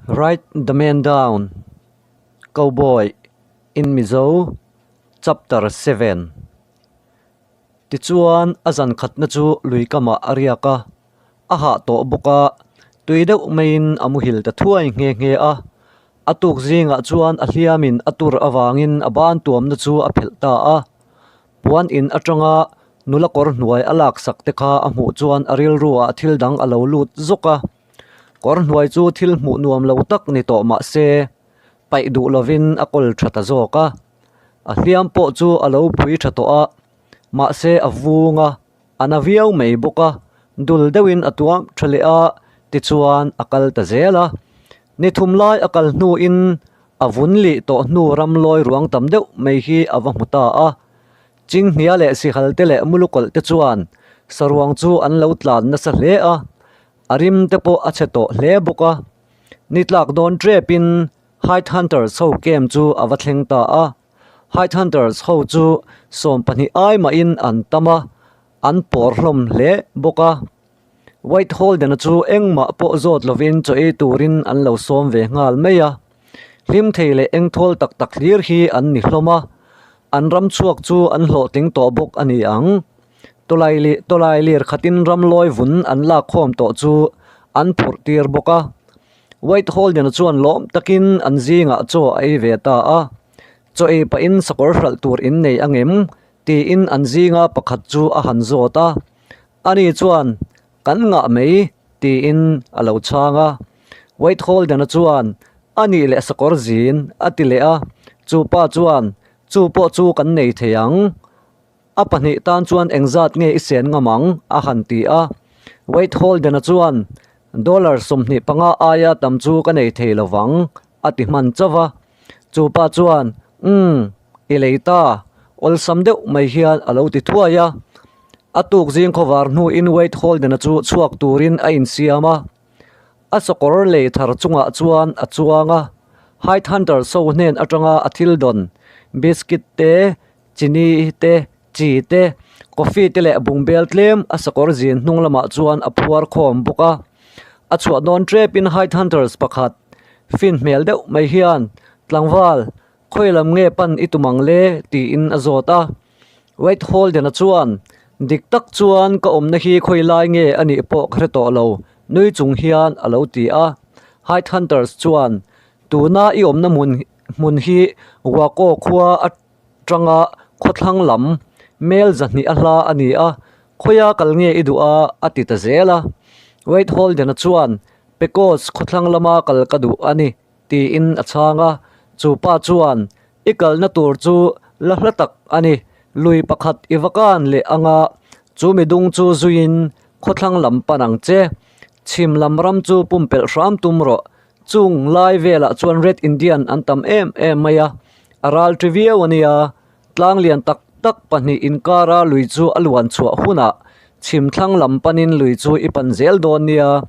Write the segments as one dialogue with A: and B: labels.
A: Write the man down, Cowboy in Mizo, Chapter 7 Tichuan a zan khatna chu lui kamah a riak a, a hah tawh bawk a, tui deuh maiin a muhil ta thuai nghe nghe a. A tuk zingah chuan a hliamin a tur avangin a ban tuamna chu a phelh ta a. Puan in atanga nula kawr hnuai a laksak te kha a hmuh chuan a rilru ah thil dang a lo lut zawk a. Kawr hnuai chu thil hmuh nuam lo tak ni tawh mah se paih duh lovin a kawl tha ta zawk a. A hliam pawh chu a lo pui tha tawh a, mahse a vung a, a na viau mai bawk a, dul deuhin a tuam tha leh a, tichuan a kal ta zel a. Ni thum lai a kal hnuin a vun lih tawh hnu ram lawi ruang tam deuh mai hi a va hmu ta a. Chinghnia leh sihal te leh mulukawlh te chuan saruang chu an lo tlan nasa hle a, a rim te pawh a chhe tawh hle bawk a. Ni tlak dawn tepin Hide Hunters ho camp chu a va thleng ta a. Hide Hunters ho chu 12 ai mahin an tam a, an pawr hlawm hle bawk a. White Holden-a chu engmah pawh zawt lovin chaw ei turin an lo sawm ve nghal mai a. Hlim thei leh engthawl tak tak hlir hi an ni hlawm a, an ram chhuak chu an hlawhtling tawh bawk a ni ang. Tawlai leh tawlai lir khatin ram lawi vun an lak khawm tawh chu an phurh tir bawk a. White Holden-a chuan lawm takin an zingah chaw a ei ve ta a. Chaw ei pahin sakawr hralh tur in nei angem? tiin an zinga pakhat chu a han zawt a. Ani chuan, Kan ngah mai, tiin a lo chhang a. White Holden-a chuan, A nih leh sakawr zin, a ti leh a. Chu pa chuan, Chu pawh chu kan nei thei ang. A pahnih tan chuan engzat nge i sen ngam ang? a han ti a. White Holden-a chuan, Dollar 25 aia tam chu ka nei thei lo vang, a ti hman chauh va. Chu pa chuan, Umm, i lei ta, awlsam deuh mai hian a lo ti thuai a. A tuk zing khawvar hnuin Wade Holden-a chu chhuak turin a insiam a. A sakawr lei thar chungah chuan a chuang a. Hide Hunter so hnen atanga a thil dawn, biscuit te, chini te, chi te, coffee te leh bungbel tlem a sakawr zin hnung lamah chuan a phuar khawm bawk a. A chhuah dawn tepin Hide Hunters pakhat fin hmel deuh mai hian, Tlangval, khawi lam nge pan i tum ang le? tiin a zawt a. Wade Holden-a chuan, Dik tak chuan ka awmna hi khawi lai nge a nih pawh ka hre tawh lo, nui chung hian a lo ti a. Hide Hunters chuan, Tuna i awmna hmun hmun hi Waco khua a tanga khawthlang lam mel 200 a hla a ni a, khawia kal nge i duh a? a ti ta zel a. Wade Holden-a chuan, Pecos khawthlang lama kal ka duh a ni, tiin a chhang a. Chu pa chuan, I kalna tur chu la hla tak a ni, lui pakhat i va kan leh anga chu midung chu zuiin khawthlang lam pan ang che. Chhim lam ram chu pumpelh hram tum rawh. Chung lai velah chuan Red Indian an tam em em mai a, a ral ṭi viau a nia. Tlang lian tak tak pahnih inkara lui chu a luan chhuah hunah chhim thlang lam panin lui chu i pan zel dawn nia.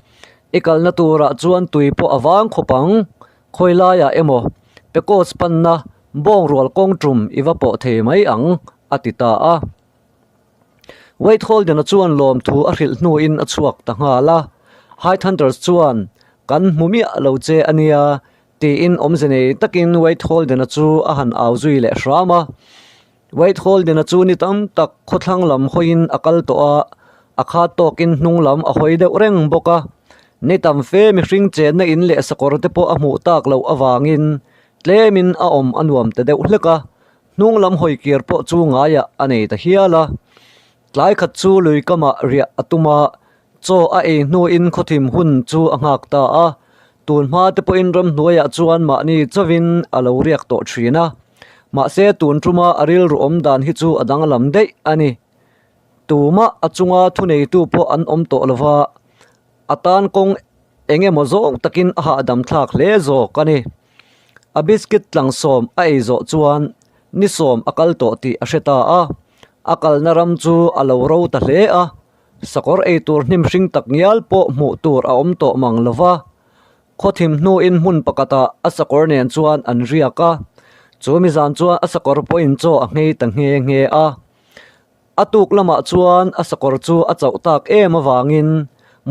A: I kalna turah chuan tui pawh a vang khawp ang. Khawi laiah emaw Pecos panna bawng rual kawng tum i va pawh thei mai ang, a ti ta a. Wade Holden-a chuan lawmthu a hrilh hnuin a chhuak ta nghal a. Hide Hunters chuan, Kan hmu miah lo che a nia, tiin awmze nei takin Wade Holden-a chu a han au zui leh hram a. Wade Holden-a chu ni tam tak khawthlang lam hawiin a kal tawh a, a khat tawkin hnung lam a hawi deuh reng bawk a. Ni tam fe mihring chenna in leh sakawr te pawh a hmuh tak loh avangin tlemin a awm a nuam ta deuh hlek a. Hnung lam hawi kir pawh chu ngaiah a nei ta hial a. Tlai khat chu lui kamah riah a tum a, chaw a ei hnuin khawthim hun chu a nghak ta a. Tun hma te pawhin ramhnuaiah chuan mahni chauhin a lo riak tawh thin a. Mahse tun tuma a rilru awm dan hi chu a danglam daih a ni. Tumah a chunga thuneitu pawh an awm tawh lova, a tan kawng eng emaw zawng takin a hahdam thlak hle zawk a ni. A biscuit tlang sawm a ei zawh chuan ni sawm a kal tawh tih a hre ta a, a kalna ram chu a lo ro ta hle a, sakawr ei tur hnim hring tak ngial pawh hmuh tur a awm tawh mang lo va. Khawthim hnuin hmun pakhatah a sakawr nen chuan an riak a, chu mi zan chuan a sakawr pawhin chaw a nghei ta nghe nghe a. A tuk lamah chuan a sakawr chu a chauh tak em avangin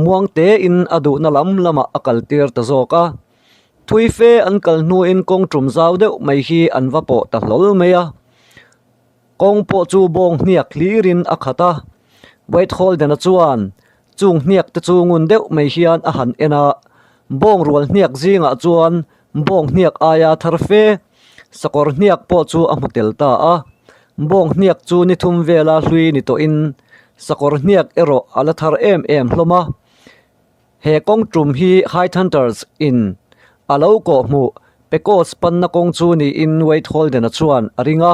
A: muang tein a duhna lam lamah a kaltir ta zawk a. Thui fe an kal hnuin kawng tum zau deuh mai hi an va pawh ta hlawl mai a. Kawng pawh chu bawng hniak hlirin a khat a. White Holden-a chuan chung hniak te chu ngun deuh mai hian a han en a. Bawng rual hniak zingah chuan bawng hniak aia thar fe sakawr hniak pawh chu a hmu tel ta a. Bawng hniak chu ni thum vela hlui ni tawhin sakawr hniak erawh a la thar em em hlawm a. He kawng tum hi High Hunters in a lo kawh hmuh Pecos panna kawng chu niin Wade Holden-a chuan a ring a,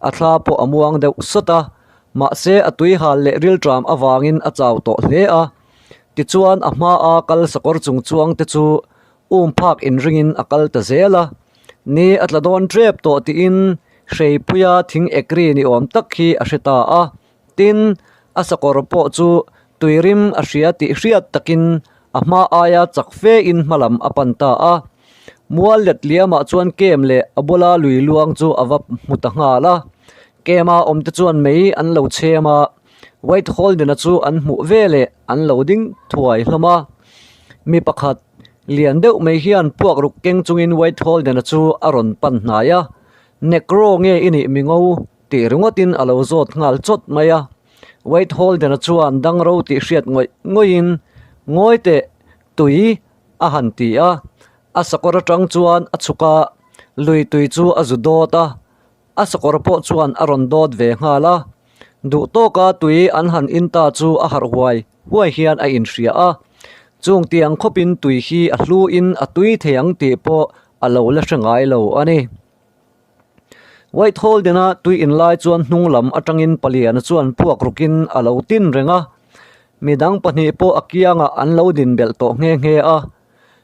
A: a thla pawh a muang deuh sawt a, mahse a tuihal leh rilṭam avangin a chau tawh hle a. Tichuan a hmaa kal sakawr chung chuang te chu um phak inringin a kal ta zel a, ni a tla dawn ṭep tawh tiin hreipuia thing ek ri ni awm tak hi a hre ta a. Tin, a sakawr pawh chu tuirim a hria tih hriat takin a hma aia chak fein hma lam a pan ta a. Mual let liamah chuan kem leh a bula lui luang chu a va hmu ta nghal a. Kema awmte chuan mei an lo chhem a, White Holden-a chu an hmuh veleh an lo ding thuai hlawm a. Mi pakhat lian deuh mai hian puak ruk keng chungin White Holden-a chu a rawn pan hnai a, Negro nge i nih mingo? Tih ringawtin a lo zawt nghal chawt mai a. Wade Holden-a chuan dangro tih hriat ngawih ngawihin, Ngawi teh, tui a han ti a. A sakawr atang chuan a chhuk a, lui tui chu a zu dawt a. A sakawr pawh chuan a rawn dawt ve nghal a. Duh tawka tui an han in ta chu a harh huai huai hian a inhria a. Chung tiang khawpin tui hi a hluin a tui thei ang tih pawh a lo la hre ngai lo a ni. White Holden-a tui in lai chuan hnung lam atangin paliana chuan puak rukin a lo tin reng a, midang pahnih pawh a kiangah an lo din belh tawh nghe nghe a.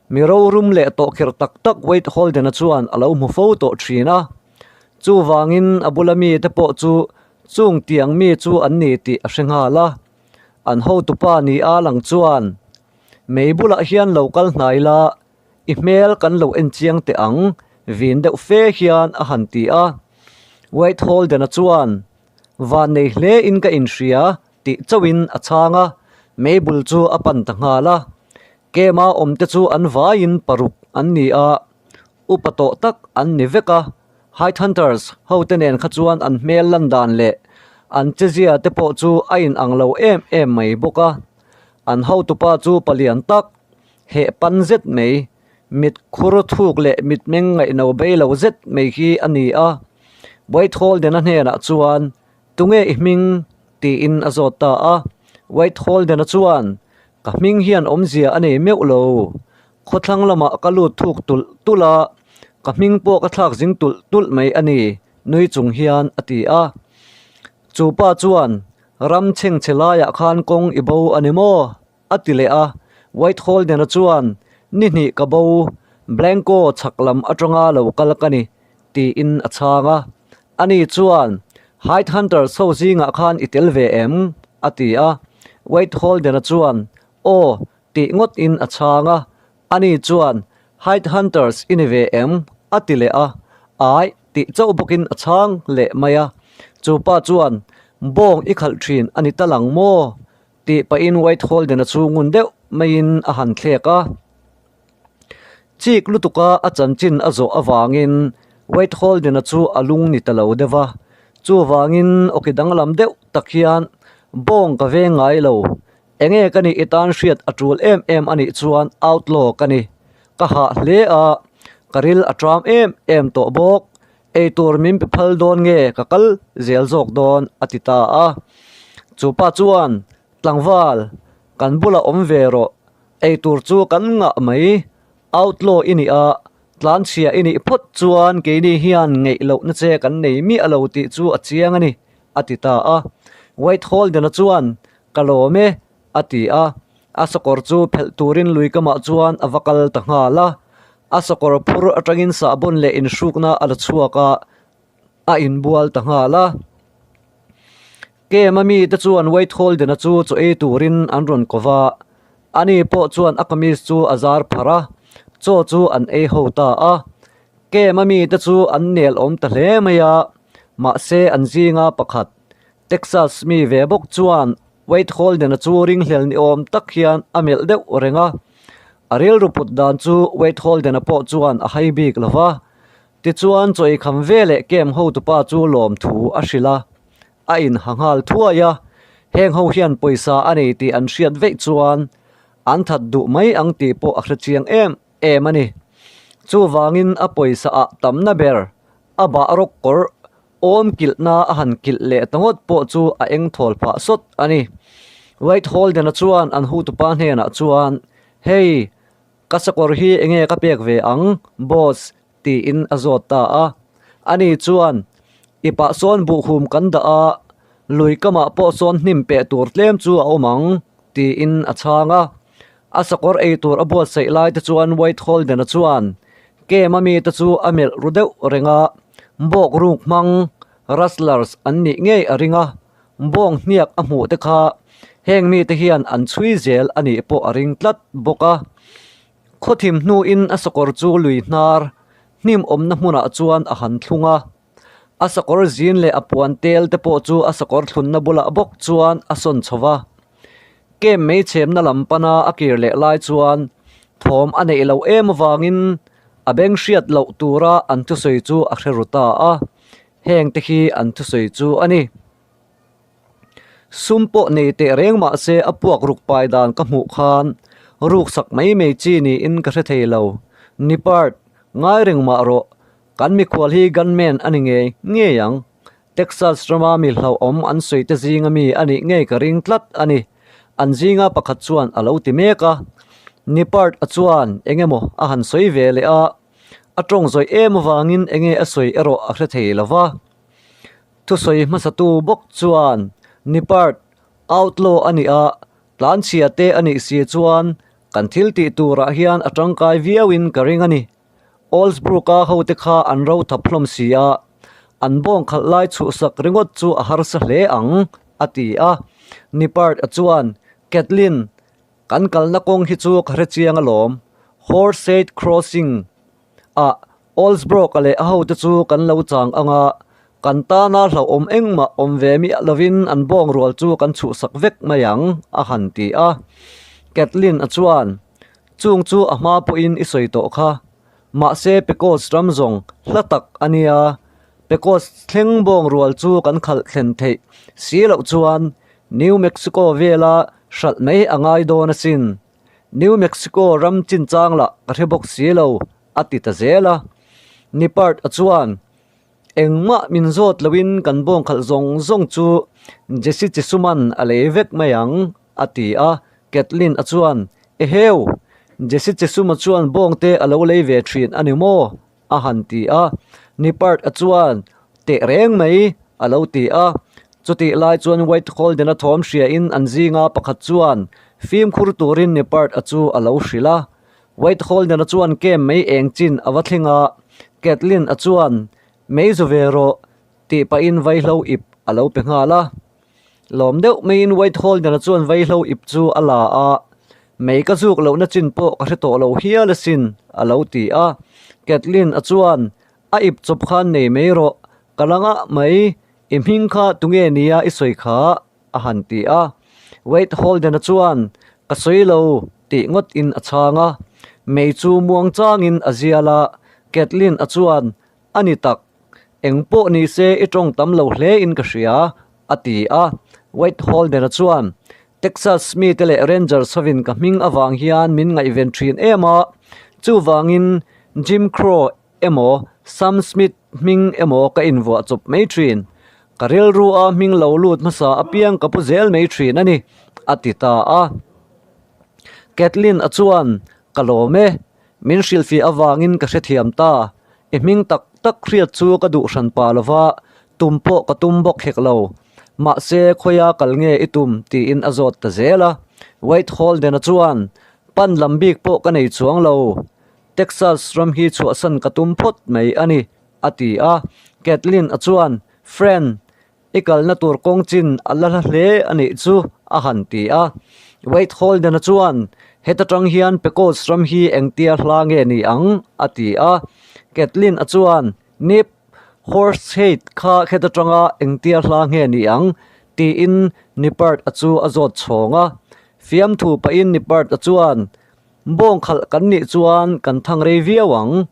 A: Mi rorum leh tawh kherh tak tak White Holden-a chuan a lo hmu fo tawh thin a. Chuvangin a bula mite pawh chu chung tiang mi chu an ni tih a hre nghal a. An hotupa ni a lang chuan, Mei bulah hian lo kal hnai la, I hmel kan lo en chiang teh ang, vin deuh fe hian a han ti a. White Holden-a chuan, Van nei hle in ka inhria, tih chauhin a chhang a, meibul chu a pan ta nghal a. Kema awmte chu an vaiin paruk an ni a, upa tawh tak an ni vek a. Hide Hunters hote nen kha chuan an hmel lan dan leh an chezia te pawh chu a inang lo em em mai bawk a. An hotupa chu palian tak Heh pan zet mai, mit khur thuk leh mitmeng ngaihno bei lo zet mai hi a ni a. White Holden-a hnenah chuan, Tunge i hming? tiin a zawt ta a. White Holden-a chuan, Ka hming hian awmzia a nei meuh lo. Khawthlang lamah ka lut thuk tulh tulh a, ka hming pawh ka thlak zing tulh tulh mai a ni, nui chung hian a ti a. Chu pa chuan, Ram chhengchhe laiah khan kawng i bo a ni maw? A ti leh a, White Holden-a chuan, Ni hnih ka bo, Blanco chhak lam atanga lo kal ka ni, tiin a chhang a. Ani chuan, Hide Hunters ho zingah khan i tel ve em? a ti a. White Holden-a chuan, Aw, tih ngawtin a chhang a. Ani chuan, Hide Hunters i ni ve em? a ti leh a. Ai, tih chauh bawkin a chhang leh mai a. Chu pa chuan, Bawng i khalh thin a ni tal ang maw? Tih pahin White Holden-a chu ngun deuh maiin a han thlek a. Chik lutuka a chanchin a zawh avangin White Holden-a chu a lung ni ta lo deuh a. Chuvangin awki danglam deuh tak hian, Bawng ka veng ngai lo. Enge ka nih i tan hriat a tul em em a nih chuan outlaw ka ni. Ka hah hle a, ka ril a ṭam em em tawh bawk. Eitur min pe phal dawn nge ka kal zel zawk dawn a ti ta a. Chu pa chuan, Tlangval, kan bulah awm ve rawh, eitur chu kan ngah mai, outlaw i nih a, tlanchhia i nih phawt chuan keini hian ngeih lohna che kan nei miah lo tih chu a chiang a ni, a ti ta a. White Holden-a chuan, Ka lawm e, a ti a. A sakawr chu phelh turin lui kamah chuan a va kal ta nghal a. A sakawr phur atangin sahbawn leh inhrukna a la chhuak a, a inbual ta nghal a. Kem-a mite chuan White Holden-a chu chaw ei turin an rawn ko va, ani pawh chuan a kamis chu a zar pharh a, chaw chu an ei ho ta a. Kem-a mite chu an nel awm ta hle mai a, mahse an zinga pakhat Texas mi ve bawk chuan Wade Holden-a chu ringhlel ni awm tak hian a melh deuh reng a. A rilru put dan chu Wade Holden-a pawh chuan a hai bik lo va. Tichuan chaw eikham veleh camp hotupa chu lawmthu a hrilh a, a inha nghal thuai a. Heng ho hian pawisa a nei tih an hriat veih chuan an that duh mai ang tih pawh a hre chiang em em a ni. Chuvangin a pawisa ah tamna ber a bah rawk kawr awm kilhna a han kilh leh ta ngawt pawh chu a eng thawl phah sawt a ni. White Holden-a chuan an hutupa hnenah chuan, Hei, ka sakawr hi enge ka pek ve ang, boss? tiin a zawt ta a. Ani chuan, I pah sawn buhhum kan dah a, lui kamah pawh sawn hnim peh tur tlem chu a awm ang, tiin a chhang a. A sakawr ei tur a buatsaih lai te chuan White Holden-a chuan Camp-a mite chu a melh ru deuh reng a, bawk ruk hmang Rustlers an nih ngei a ring a, bawng hniak a hmuh te kha heng mite hian an chhui zel a nih pawh a ring tlat bawk a. Khawthim hnuin a sakawr chu lui hnar hnim awmna hmunah chuan a han thlung a, a sakawr zin leh a puan tel te pawh chu a sakawr thlunna bulah bawk chuan a sawn chho va. Camp mei chhemna lam pana a kir leh lai chuan thawm a neih loh em avangin a beng hriat loh tura an thusawi chu a hre ru ta a, heng te khi an thusawi chu a ni. Sum pawh nei teh reng mah se a puak ruk pai dan ka hmuh khan ruk sak mai mai chi niin ka hre thei lo. Nipart, ngai reng mah rawh, kan mikhual hi gunman a ni ngei ngei ang. Texas rama mi hlauhawm an sawi te zinga mi a nih ngei ka ring tlat a ni. An zinga pakhat chuan a lo ti mek a. Nipart a chuan eng emaw a han sawi ve leh a, a tawng zawih em avangin enge a sawi erawh a hre thei lo va. Thusawi hmasatu bawk chuan Nippert outlaw a nih a, tlanchhia te a nih si chuan kan thil tih turah hian a tangkai viauin ka ring a ni. Oldsbrook-a hote kha an ro thap hlawm si a, an bawng khalh lai chhuhsak ringawt chu a harsa hle ang, a ti a. Nippert-a chuan, Kathleen, kan kalna kawng hi chu ka hre chiang alawm. Horsehead Crossing ah Oldsbrook-a leh a hote chu kan lo chang ang a, kan tana hlauhawm engmah awm ve miah lovin an bawng rual chu kan chhuhsak vek mai ang, a han ti a. Kathleen-a chuan, Chung chu a hma pawhin i sawi tawh kha. Mahse Pecos ram zawng hla tak a nia, Pecos thleng bawng rual chu kan khalh thlen theih si loh chuan New Mexico vela hralh mai a ngai dawn asin. New Mexico ram chinchang lah ka hre bawk si lo, a ti ta zel a. Nippert-a chuan, Engmah min zawt loin kan bawng khalh zawng zawng chu Jesse Chisuman a lei vek mai ang, a ti a. Kathleen-a chuan, Eheu! Jesse Chisuma chuan bawngte a lo lei ve thin a ni maw? a han ti a. Nippert-a chuan, Teh reng mai, a lo ti a. Chutih lai chuan White Holden-a thawm hriain an zinga pakhat chuan fimkhur turin Nippert-a chu a lo hrilh a. White Holden-a chuan kem mei eng chin a va thleng a, Kathleen-a chuan, Mei zu ve rawh, tih pahin vaihlo ip a lo pe nghal a. Lawm deuh maiin White Holden-a chuan vaihlo ip chu a la a, Mei ka zuk lohna chin pawh ka hre tawh lo hial asin, a lo ti a. Kathleen-a chuan, A ip chawp khan nei mai rawh, ka la ngah mai, i hming kha tunge nia i sawi kha? a han ti a. Wade Holden-a chuan, Ka sawi lo, tih ngawtin a chhang a. Mei chu muang changin a zial a, Kathleen-a chuan, A ni tak, eng pawh ni se i tawng tam lo hle in ka hria, a ti a. Wade Holden-a chuan, Texas mite leh Rangers hovin ka hming avang hian min ngaihven thin em a, chuvangin Jim Crow emaw Sam Smith hming emaw ka invuah chawp mai thin. Ka rilru a hming lo lut hmasa apiang ka pu zel mai thin a ni, a ti ta a. Kathleen-a chuan, Ka lawm e, min hrilhfiah avangin ka hrethiam ta. I hming tak tak hriat chu ka duh hran pa lova, tum pawh ka tum bawk hek lo. Mahse, khawia kal nge i tum? tiin a zawt ta zel a. Wade Holden-a chuan, Pan lam bik pawh ka nei chuang lo. Texas ram hi chhuahsan ka tum phawt mai a ni, a ti a. Kathleen-a chuan, Friend, i kalna tur kawng chin a la hla hle a nih chu, a han ti a. Wade Holden-a chuan, Heta tang hian Pecos ram hi engtia hla nge ni ang? a ti a. Kathleen-a chuan, Nip, Horsehead kha heta tanga engtia hla nge ni ang? tiin Nippert-a chu a zawt chhawng a. Fiamthu pahin Nippert-a chuan. Bawng khalh kan nih chuan kan thang rei viau ang.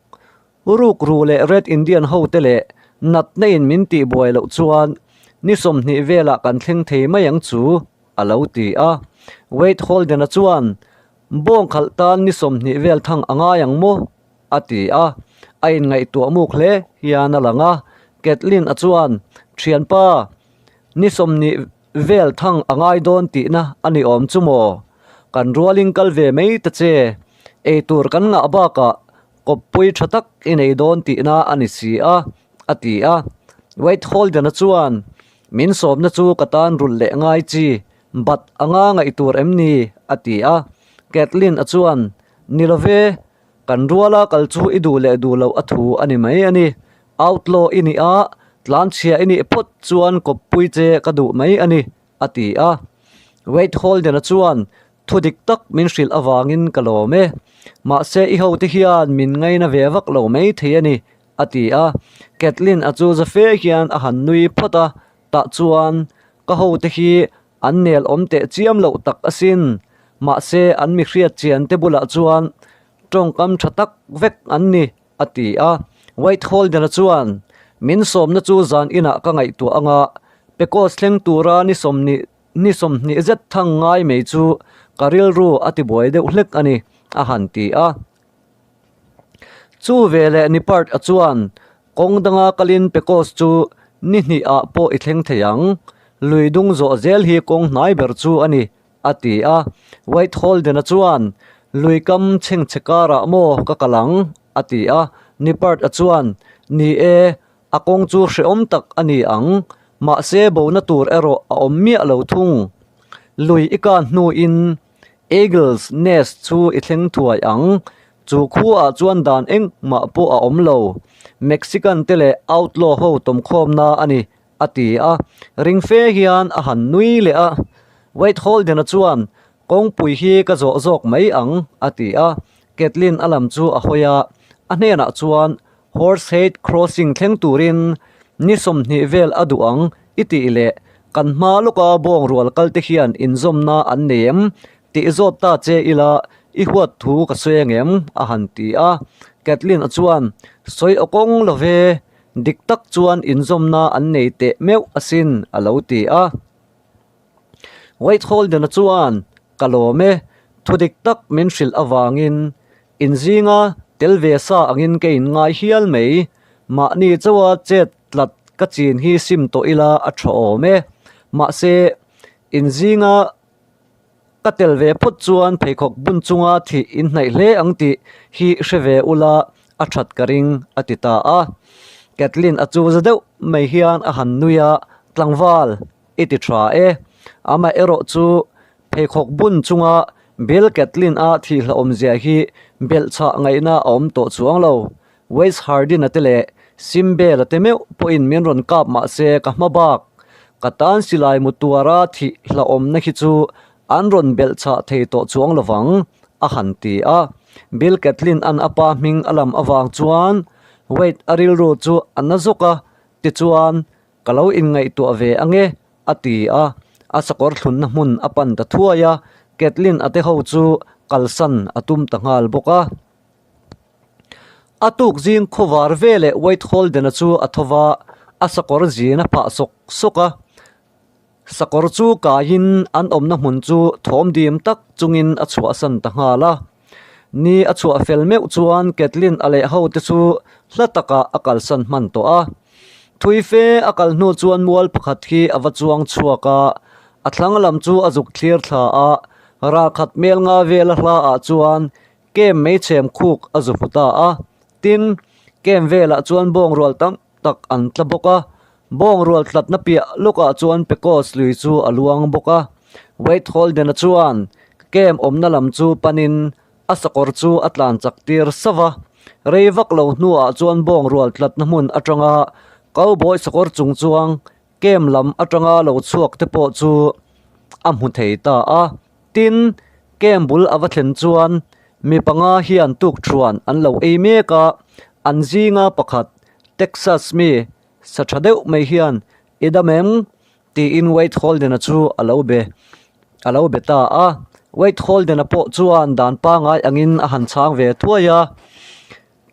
A: Rukru leh Red Indian hote leh natna in min tih buai loh chuan ni 20 velah kan thleng thei mai ang chu, a lo ti a. Wade Holden-a chuan, Bawng khalh tan ni 20 vel thang a ngai ang maw? a ti a. A inngaihtuah muk hle hian a lang a. Kathleen-a chuan, Thianpa, ni 20 vel thang a ngai dawn tihna a ni awm chu maw? Kan rualin kal ve mai ta che. Eitur kan ngah bakah kawppui tha tak i nei dawn tihna a ni si a, a ti a. Wade Holden-a chuan, Min sawmna chu ka tan rulh leh ngai chi, bat anga ngaih tur em ni? a ti a. Kathleen-a chuan, Ni lo ve, kan ruala kal chu i duh leh duh loh a thu a ni mai a ni. Outlaw i nih a, tlanchhia i nih phawt chuan kawppui che ka duh mai a ni, a ti a. Wade Holden-a chuan, Thu dik tak min hrilh avangin ka lawm e. Mahse i hote hian min ngaina ve vak lo mai thei a ni, a ti a. Kathleen a chu za fe hian a han nui phawt a, tah chuan, Ka hote hi an nel awm teh chiam loh tak asin. Mahse an mi hriat chian te bulah chuan tawngkam tha tak vek an ni, a ti a. White Holden-a chuan, Min sawmna chu zan inah ka ngaihtuah anga Pecos thleng tura ni 20 Ni 20 zet thang ngai mai chu ka rilru a ti buai deuh hlek a ni, a han ti a. Chu veleh Nippert a chuan, Kawng danga kalin Pecos chu ni hnih ah pawh i thleng thei ang. Lui dung zawh zel hi kawng hnai ber chu a ni, a ti a. White Holden-a chuan, Lui kam chhengchhe karah maw ka kal ang? a ti a. Nippert a chuan, Ni e, A kawng chu hrehawm tak a ni ang, mahse bona tur erawh a awm miah lo thung. Lui i kan hnuin Eagle's Nest chu i thleng thuai ang, chu khuaah chuan dan engmah pawh a awm lo. Mexican te leh outlaw ho tawmkhawmna a ni, a ti a. Ring fe hian a han nui leh a. Wade Holden-a chuan, Kawngpui hi ka zawh zawk mai ang, a ti a. Kathleen a lam chu a hawi a, a hnenah chuan, Horsehead Crossing thleng turin ni 20 vel a duh ang i tih leh kan hma lawka bawng rual kal te hian inzawmna an nei em tih zawt ta che ila i huat thu ka sawi angem a han ti a. Kathleen a chuan, Sawi aw kawng lo ve, dik tak chuan inzawmna an nei teh meuh asin a lo ti a. Wade Holden-a chuan, Ka lawm e, thu dik tak min hrilh avangin Inzinga tel ve sa angin ka inngai hial mai. Mahni chauha chet tlat ka chin hi sim tawh ila a tha awm e. Mahse, inzinga ka tel ve phawt chuan pheikhawk bun chunga thih inhnaih hle ang tih hi hre ve ula a that ka ring, a ti ta a. Kathleen a chu za deuh mai hian a han nui a, Tlangval, i ti tha e. Amaherawh chu Pheikhawk bun chunga Bill Catlin-a thih hlauhawmzia hi belhchhah ngaihna a awm tawh chuang lo. Wes Hardin-a te leh Sim Bell-a te meuh pawhin min rawn kap mah se ka hma bak. Ka tan silai mu tuara thih hlauhawmna hi chu an rawn belhchhah thei tawh chuang lo vang, a han ti a. Bill Catlin-a'n a pa hming a lam avang chuan Wade-a rilru chu a na zawk a, tichuan Ka lo inngaihtuah ve ange, a ti a, a sakawr thlunna hmun a pan ta thuai a, Kathleen a te ho chu kalsan a tum ta nghal bawk a. A tuk zing khawvar veleh Wade Holden-a chu a tho va, a sakawr zin a phah sawk sawk a. Sakawr chu kaiin an awmna hmun chu thawm dim tak chungin a chhuahsan ta nghal a. Ni a chhuah fel meuh chuan Kathleen a leh ho te chu hla takah a kalsan hman tawh a. Thui fe a kal hnu chuan mual pakhat hi a va chuang chhuak a, a thlang lam chu a zuk thlir thla a, ralkhat hmel nga vela hla ah chuan kem meichhem khuk a zu hmu ta a. Tin, kem velah chuan bawng rual tam tak an tla bawk a, bawng rual tlatna piah lawkah chuan Pecos lui chu a luang bawk a. Wade Holden-a chuan kem awmna lam chu panin a sakawr chu a tlan chak tir sauh a. Rei vak lo hnuah chuan bawng rual tlatna hmun atanga cowboy sakawr chung chuang kem lam atanga lo chhuak te pawh chu a hmu thei ta a. Tin, kem bul a va thlen chuan mi panga hian tukthuan an lo ei mek a, an zinga pakhat Texas mi sa tha deuh mai hian i dam em? tiin Wade Holden-a chu a lo be a lo be ta a. Wade Holden-a pawh chuan dan pangai angin a han chhang ve thuai a.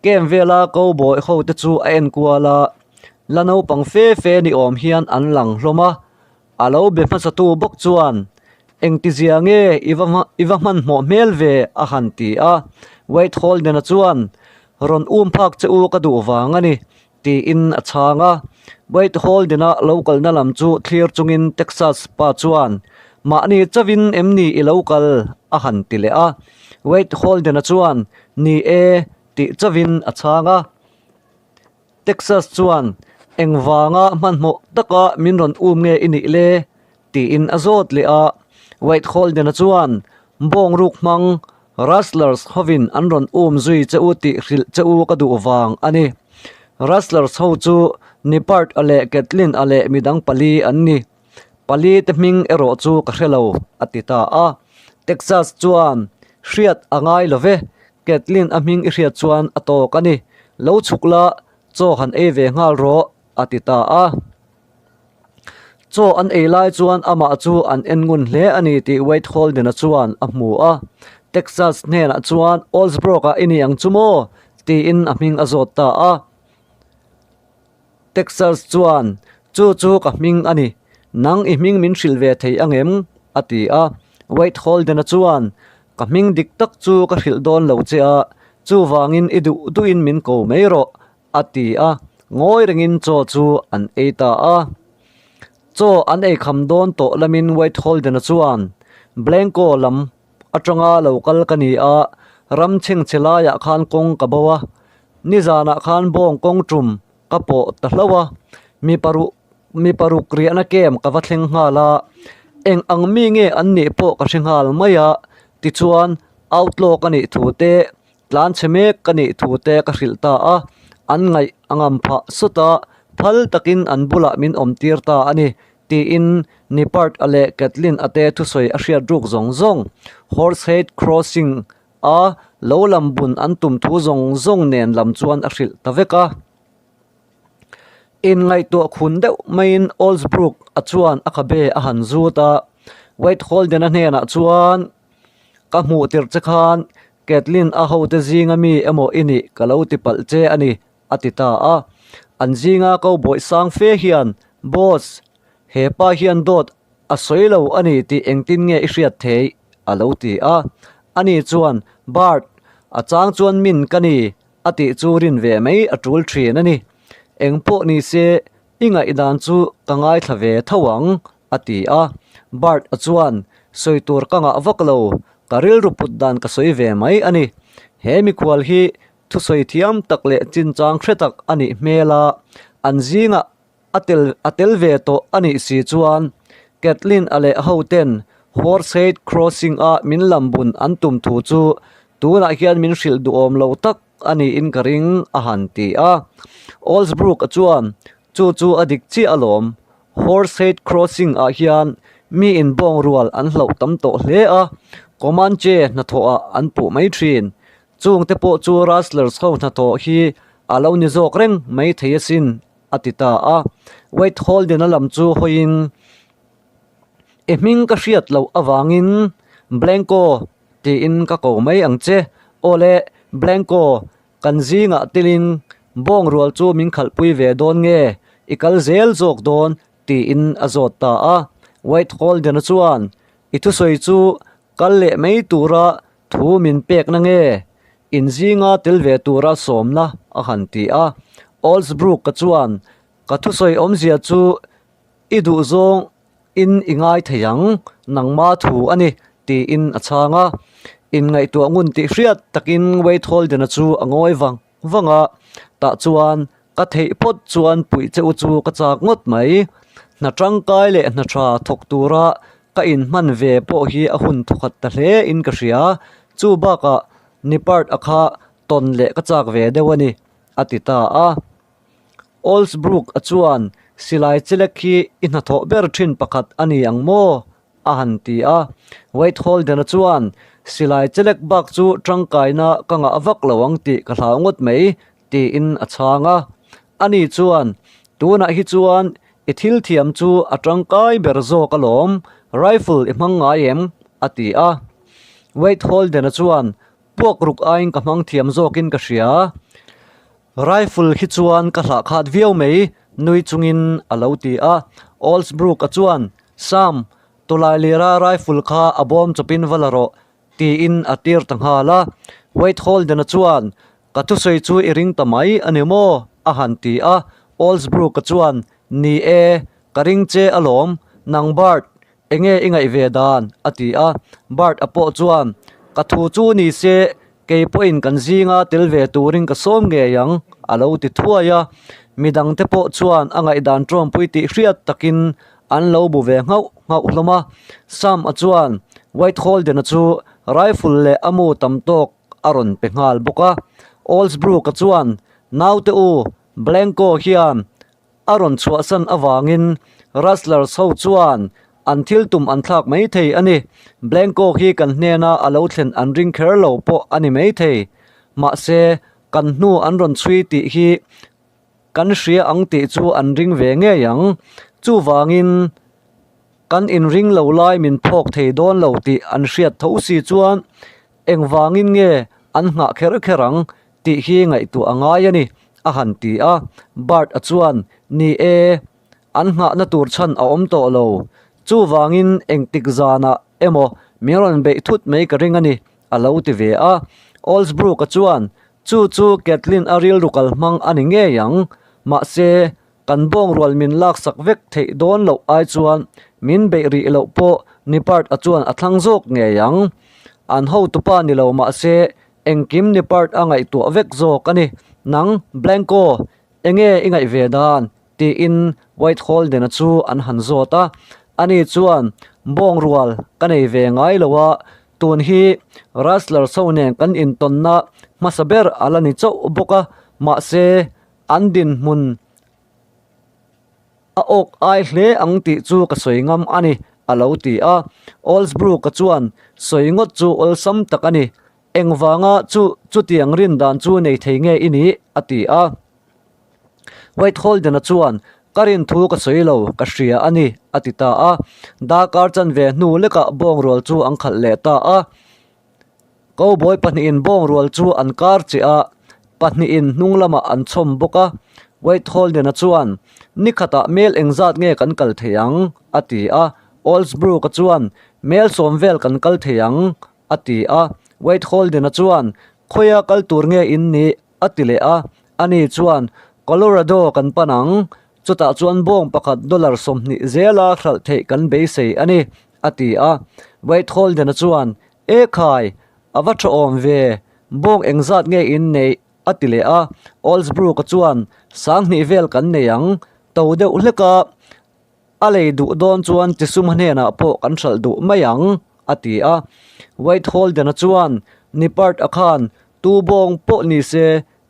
A: Camp vela cowboy hote chu a enkual a, la naupang fe fe ni awm hian an lang hlawm a. A lo be hmasatu bawk chuan, Engtizia nge i va i va hmanhmawh hmel ve? a han ti a. Wade Holden-a chuan, Rawn um phak che u ka duh vang a ni, tiin a chhang a. Wade Holden-a lo kalna lam chu thlir chungin Texas pa chuan, Mahni chauhin em ni i lo kal? a han ti leh a. Wade Holden-a chuan, Ni e, tih chauhin a chhang a. Texas chuan, Engvanga hmanhmawh taka min rawn um nge i nih le? tiin a zawt leh a. Wade Holden-a chuan, Bawng ruk hmang Rustlers hovin an rawn um zui che u tih hrilh che u ka duh vang a ni. Rustlers ho chu Nippert-a leh Catlin-a leh midang pali an ni. Pali te hming erawh chu ka hre lo, a ti ta a. Texas chuan, Hriat a ngai lo ve, Catlin a hming i hriat chuan a tawk a ni. Lo chhuk la, chaw han ei ve nghal rawh, a ti ta a. Chaw an ei lai chuan amah chu an en ngun hle a ni tih Wade Holden-a chuan a hmu a. Texas hnenah chuan, Oldsbrook-ah i ni ang chu maw? tiin a hming a zawt ta a. Texas chuan, Chu chu ka hming a ni. Nang i hming min hrilh ve thei ang em? a ti a. Wade Holden-a chuan, Ka hming dik tak chu ka hrilh dawn lo che a, chuvangin i duh duhin min ko mai rawh, a ti a. Ngawi rengin chaw chu an ei ta a. Chaw an ei kham dawn tawh lamin Wade Holden-a chuan, Blanco lam atanga lo kal ka ni a, ram chhengchhe laiah khan kawng ka bo a, Nizanah khan bawng kawng tum ka pawh ta hlauh a, mi paruk mi paruk riahna kem ka va thleng nghal a, eng ang mi nge an nih pawh ka hre nghal mai a, tichuan outlaw ka nih thu te, tlan chhe mek ka nih thu te ka hrilh ta a, an ngaih a ngam phah sawt a, phal takin an bulah min awm tir ta a ni tiin Nippert-a leh Kathleen-a te thusawi a hriat ruk zawng zawng Horsehead Crossing A lo lam bun an tum thu zawng zawng nen lam chuan a hrilh ta vek a. Inngaihtuah khun deuh maiin Oldsbrook a chuan a khabe a han zut a, Wade Holden-a hnenah chuan, Ka hmuh tirh che khan Kathleen a hote zinga mi emaw i nih ka lo ti palh che a ni, a ti ta a. An zinga ko bawih sang fe hian, Boss, he pa hian dawt A sawi lo a ni tih engtin nge i hriat theih? a lo ti a. Ani chuan, Bart, a chang chuan min ka ni, a tih chu rin ve mai a tul thin a ni. Eng pawh ni se, i ngaihdan chu ka ngaithla ve tho ang, a ti a. Bart a chuan, Sawi tur ka ngah vak lo, ka rilru put dan ka sawi ve mai a ni. He mikhual hi thusawi thiam tak leh chinchang hre tak a nih hmel a, an zingah A tel a tel ve tawh a nih si chuan Kathleen a leh ho ten Horsehead Crossing a min lam bun an tum thu chu tunah hian min hrilh duhawm lo tak a niin ka ring a han ti a. Oldsbrook a chuan chu chu a dik chiah alawm. Horsehead Crossing ah hian mi inbawng rual an hlauh tam tawh hle a, Comanche hnathawh ah an puh mai thin. Chungte pawh chu Rustlers ho hnathawh hi a lo ni zawk reng mai thei asin. a ti ta a. Wade Holden-a lam chu hawiin, I hming ka hriat loh avangin Blanco tiin ka ko mai ang che. Aw le, Blanco, kan zingah tilin bawng rual chu min khalhpui ve dawn nge, i kal zel zawk dawn? tiin a zawt ta a. Wade Holden-a chuan, I thusawi chu kal leh mai tura Thu min pekna nge? Inzinga tel ve tura sawmna a han ti a. Oldsbrook-a chuan, Ka thusawi awmzia chu i duhzawng in i ngai thei ang, nangma thu a ni, tiin a chhang a. Inngaihtuah ngun tih hriat takin Wade Holden-a chu a ngawi vang vang a, tah chuan ka theih phawt chuan puih che u chu ka chak ngawt mai. Hna tangkai leh hna tha thawk tura ka inhman ve pawh hi a hun thawkhat ta hle in ka hria. Chu bakah Nippert a kha tawn leh ka chak ve deuh a ni, a ti ta a. Oldsbrook a chuan silai chelek hi i hnathawh ber thin pakhat a ni ang maw? a han ti a. Wade Holden-a chuan, Silai chelek bak chu tangkaina ka ngah vak lo ang tih ka hlau ngawt mai, tiin a chhang a. Ani chuan, Tunah hi chuan i thil thiam chu a tangkai ber zawk alawm, rifle i hmang ngai em? a ti a. Wade Holden-a chuan, Puak ruk aiin ka hmang thiam zawkin ka hria. Rifle hi chuan ka hlah khat viau mai, nui chungin a lo ti a. Oldsbrook-a chuan, Sam, tawlai lira rifle kha a bawm chawpin va la rawh, tiin a tir ta nghal a. Wade Holden-a chuan, Ka thusawi chu i ring ta mai a ni maw? a han ti a. Oldsbrook-a chuan, Ni e, ka ring che alawm, nang Bart, enge i ngaih ve dan? a ti a. Bart-a pawh chuan, Ka thu chu ni se, kei pawhin kan zinga tel ve turin ka sawm ngei ang, a lo ti thuai a. Midangte pawh chuan a ngaihdan ṭawmpui tih hriat takin an lo bu ve nghauh nghauh hlawm a. Sam-a chuan White Holden-a chu rifle leh a mu tam tawk a rawn pe nghal bawk a. Oldsbrook-a chuan, Naute u, Blanco hian a rawn chhuahsan avangin Rustlers ho chuan an thil tum an thlak mai thei a ni. Blanco hi kan hnena a lo thlen an ring kher lo pawh a ni mai thei. Mahse, kan hnu an rawn chhui tih hi Kan hria ang tih chu an ring ve ngei ang. Chuvangin kan inring lo lai min phawk thei dawn lo tih an hriat tho si chuan engvangin nge an nghah kher kher ang tih hi ngaihtuah a ngai a ni, a han ti a. Bart-a chuan, Ni e, an nghahna tur chhan a awm tawh lo. Chuvangin engtik zanah emaw min rawn beih thut mai ka ring a ni, a lo ti ve a. Oldsbrook-a chuan, Chu chu Kathleen a rilru kal hmang a ni ngei ang. Mahse, kan bawngrual min laksak vek theih dawn loh ai chuan min beih rih loh pawh Nippert-a chuan a thlang zawk ngei ang. An hotupa ni lo mahse, engkim Nippert a ngaihtuah vek zawk a ni. Nang, Blanco, enge i ngaih ve dan? Tiin White Holden-a chu an han zawt a. Ani chuan, Bawngrual ka nei ve ngai lo a, Tun hi Rustler so nen kan intawnna hmasa ber a la ni chauh bawk a, mahse an dinhmun a awk ai hle ang tih chu ka sawi ngam a ni, a lo ti a. Oldsbrook-a chuan sawi ngawt chu awlsam tak a ni, engvanga chu chutiang rin dan chu nei thei nge i nih? a ti a. White Holden-a chuan, Ka rin thu ka sawi lo, ka hria a ni, a ti ta a. Darkar chanve hnu lekah bawngrual chu an khalh leh ta a. Cowboy pahnihin bawngrual chu an kar chiah a, pahnihin hnung lamah an chhawm bawk a. White Holden-a chuan, Ni khatah mel engzat nge kan kal thei ang? a ti a. Oldsbrook-a chuan, Mel sawm vel kan kal thei ang, a ti a. White Holden-a chuan, Khawia kal tur nge in nih? A ti leh a, ani chuan, Colorado kan pan ang, chutah chuan bawng pakhat dollar 20 zela hralh theih kan beisei a ni, a ti a. Wade Holden-a chuan, E khai, a va tha awm ve, bawng engzat nge in neih? a ti leh a. Oldsbrook-a chuan, 2000 vel kan nei ang, to deuh hlek a, A lei duh dawn chuan Chisuma hnenah pawh kan hralh duh mai ang, a ti a. White Holden-a chuan Nippert-a khan tu bawng pawh ni se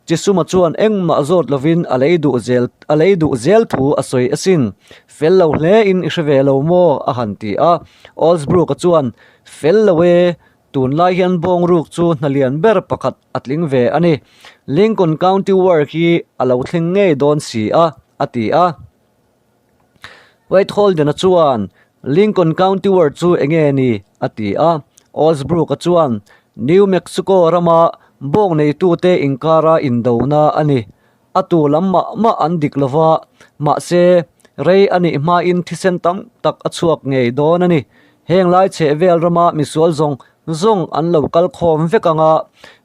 A: Chisuma chuan engmah zawt lovin a lei duh zel a lei duh zel thu a sawi asin. Fel lo hlein i hre ve lo maw? a han ti a. Oldsbrook-a chuan, Fel lo e, tunlai hian bawngruk chu hna lian ber pakhat a tling ve a ni. Lincoln County War hi a lo thleng ngei dawn si a, a ti a. White Holden-a chuan, Lincoln County War chu enge ni? a ti a. Oldsbrook-a chuan, New Mexico rama bawng neitute inkara indona a ni. A tu lam mah mah an dik lo va, mahse, rei a nih hmain thisen tam tak a chhuak ngei dawn a ni. Heng lai chhehvel rama misual zawng zawng an lo kal khawm vek ang a,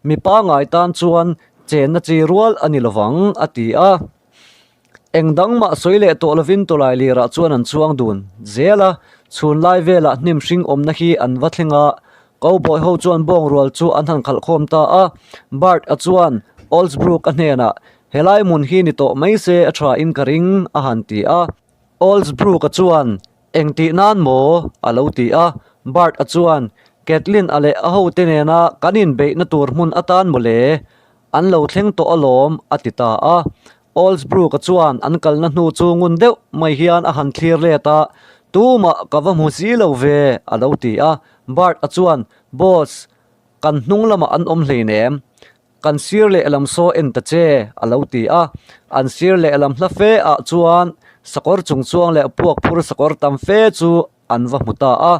A: mi pangngai tan chuan chenna chi rual a ni lo vang, a ti a. Eng dang mah sawi leh tawh lovin tawlai lirah chuan an chuang dun zel a, chhun lai velah hnim hring awmna hi an va thleng a, cowboy ho chuan bawng rual chu an han khalh khawm ta a, Bart a chuan Oldsbrook a hnenah, Helai hmun hi ni tawh mai se a tha in ka ring, a han ti a. Oldsbrook a chuan, Engtih nan maw? a lo ti a, Bart a chuan, Kathleen a leh a hote nena kan inbeihna tur hmun atan maw le? An lo thleng tawh alawm, a ti ta a. Oldsbrook-a chuan an kalna hnu chu ngun deuh mai hian a han thlir let a, Tumah ka va hmu si lo ve, a lo ti a. Bart-a chuan, Boss, kan hnung lamah an awm hleinem. Kan sir lehlam saw en ta che, a lo ti a. An sir lehlam hla fe ah chuan sakawr chungchuang leh puak phur sakawr tam fe chu an va hmu ta a.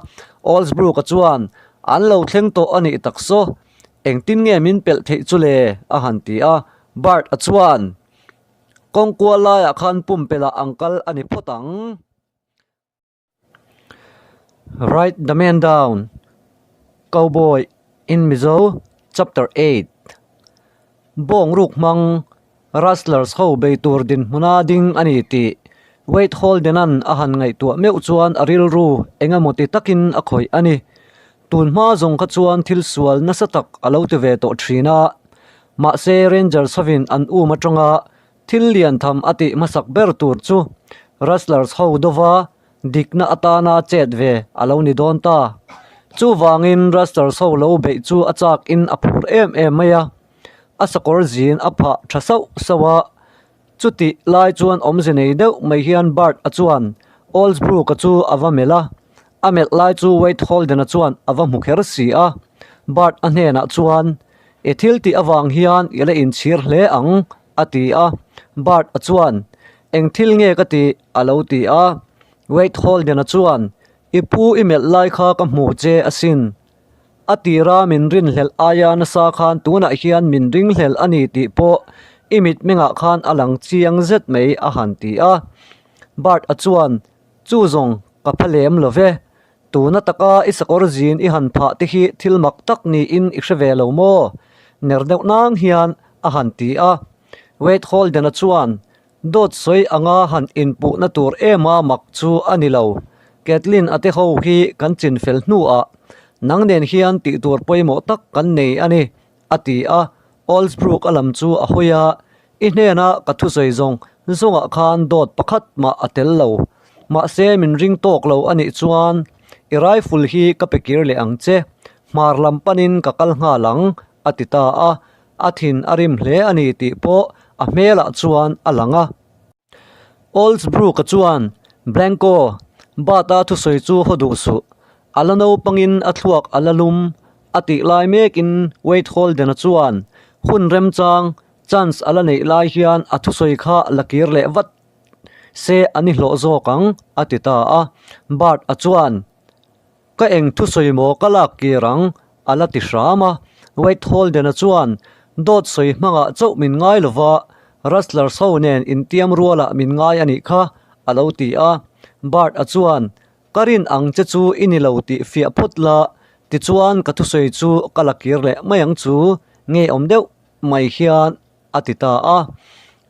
A: Oldsbrook-a chuan. An lo thleng tawh a nih tak saw, engtin nge min pelh theih chu le? a han ti a. Bart-a chuan, Kawng kual laiah khan pumpelh-ah an kal a ni phawt ang. Write the man down, Cowboy in Mizo, Chapter 8 Bawng ruk hmang Rustlers ho bei tur dinhmuna ding a ni tih Wade Holden-a'n a han ngaihtuah meuh chuan a rilru eng emaw ti takin a khawih a ni. Tun hma zawng kha chuan thil sual nasa tak a lo ti ve tawh thin a, mahse Rangers hovin an um atanga Thil lian tham a tih hmasak ber tur chu Rustlers ho dova dikna atana chet ve a lo ni dawn ta. Chuvangin Rustlers ho lo beih chu a chak in a phur em em mai a, a sakawr zin a phah tha sauh sauh a. Chutih lai chuan awmze nei deuh mai hian Bart a chuan Oldsbrook-a chu a va melh a, a melh lai chu Wade Holden-a chuan a va hmu kher si a. Bart a hnenah chuan, I thil tih avang hian i la inchhir hle ang, a ti a. Bart-a chuan, Eng thil nge ka tih? a lo ti a. Wade Holden-a chuan, I pu i melh lai kha ka hmu che asin. A tira min rinhlelh aia nasa khan tunah hian min ringhlel a ni tih pawh i mitmengah khan a lang chiang zet mai, a han ti a. Bart-a chuan, Chu zawng ka pha lem lo ve. Tuna taka i sakawr zin i han phah te hi thil mak tak niin i hre ve lo maw? Ner deuh nang hian a han ti a. Wade Holden-a chuan, Dawt sawi anga han inpuhna tur ema mak chu a ni lo. Kathleen a te ho hi kan chinfel hnuah nang nen hian tih tur pawimawh tak kan nei a ni, a ti a. Oldsbrook a lam chu a hawi a, I hnena ka thusawi zawng zawngah khan dawt pakhat mah a tel lo. Mahse min ring tawk lo a nih chuan i rifle hi ka pe kir leh ang che, hmar lam panin ka kal nghal ang, a ti ta a. A thin a rim hle a ni tih pawh a hmelah chuan a lang a. Oldsbrook-a chuan, Blanco, Bata thusawi chu haw duh suh. A la naupangin a thluak a la lum, a tih lai mekin Wade Holden-a chuan hun remchang Chance a la neih lai hian a thusawi kha la kir leh vat se a ni hlawh zawk ang, a ti ta a. Bart a chuan, Ka eng thusawi maw ka lak kir ang, a la ti hram a. Wade Holden-a chuan, Dawt sawi hmangah chauh min ngai lo va, Rustlers ho nen intiam rualah min ngai a nih kha, a lo ti a. Bart a chuan, Ka rin ang che chu i ni lo tih fiah phawt la, tichuan ka thusawi chu ka la kir leh mai ang chu, ngeiawm deuh mai hian a ti ta a.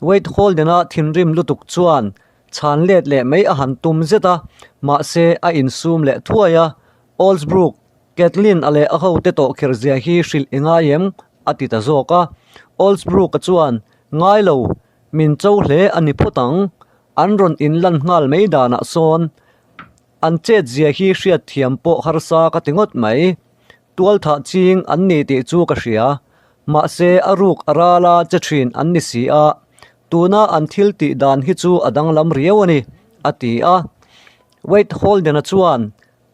A: Wade Holden-a thinrim lutuk chuan chhan let leh mai a han tum zet a, mahse a insum leh thuai a, Oldsbrook, Kathleen-a leh a hote tawh kher zia hi hrilh i ngai em? a ti ta zawk a. Oldsbrook-a chuan, Ngai lo, min cho hle a ni phawt ang. An rawn inlan nghal mai danah sawn an chet zia hi hriatthiam pawh harsa ka ti ngawt mai. Tualthah ching an ni tih chu ka hria. Mahse a ruk a rala che thin an ni si a, tuna an thil tih dan hi chu a danglam riau a ni, a ti a. Wade Holden-a chuan,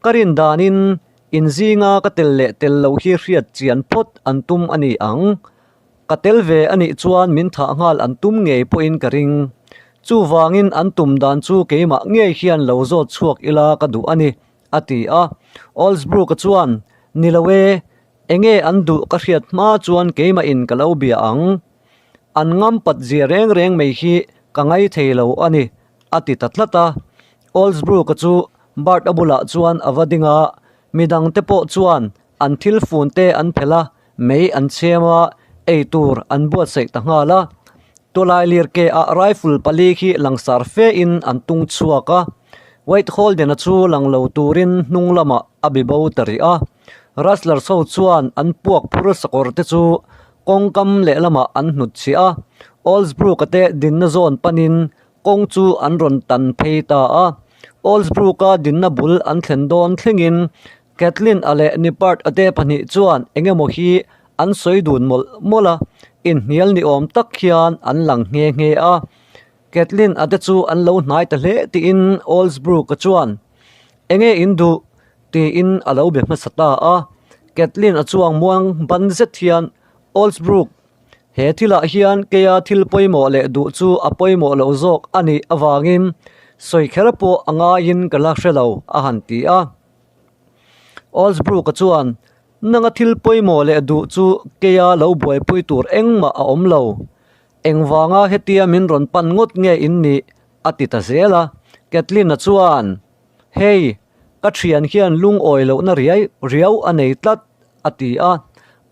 A: Ka rin danin inzinga ka tel leh tel loh hi hriat chian phawt an tum a ni ang. Ka tel ve a nih chuan min thah nghal an tum ngei pawhin ka ring. Chuvangin an tum dan chu keimah ngei hian lo zawt chhuak ila ka duh a ni. A ti a. Oldsbrook-a chuan, Ni lo e, enge an duh ka hriat hma chuan keimahin ka lo bia ang. An ngam pat zia reng reng mai hi ka ngai thei lo a ni, a ti ta tlat a. Oldsbrook-a chu Bart-a bulah chuan a va ding a, midangte pawh chuan an thil funte an phelh a, mei an chhem a, ei tur an buatsaih ta nghal a. Tawlai lirke ah rifle pali khi langsar fe in an tung chhuak a, Wade Holden-a chu lang lo turin hnung lamah a bi bo ta rih a. Rustlers ho chuan an puak phur sakawr te chu kawngkam lehlamah an hnutchhiah a, Oldsbrook-a te dinna zawn panin kawng chu an rawn tan phei ta a. Oldsbrook-a dinna bul an thlen dawn thlengin Kathleen a leh Nippert a te pahnih chuan eng emaw hi an sawi dun mawlh mawlh a, inhnial ni awm tak hian an lang nghe nghe a. Kathleen a te chu an lo hnai ta hle tiin Oldsbrook-a chuan, Enge in duh? tiin a lo be hmasa ta a. Kathleen a chuang muang ban zet hian, Oldsbrook, he thilah hian keia thil pawimawh leh duh chu a pawimawh loh zawk a nih avangin sawi kher pawh a ngaiin ka la hre lo, a han ti a. Oldsbrook-a chuan. Nanga thil pawimawh leh duh chu keia lo buaipui tur engmah a awm lo. Engvanga hetia min rawn pan ngawt nge in nih? a ti ta zel a. Kathleen-a chuan, Hei, ka thian hian lungawi lohna riai riau a nei tlat, a ti a.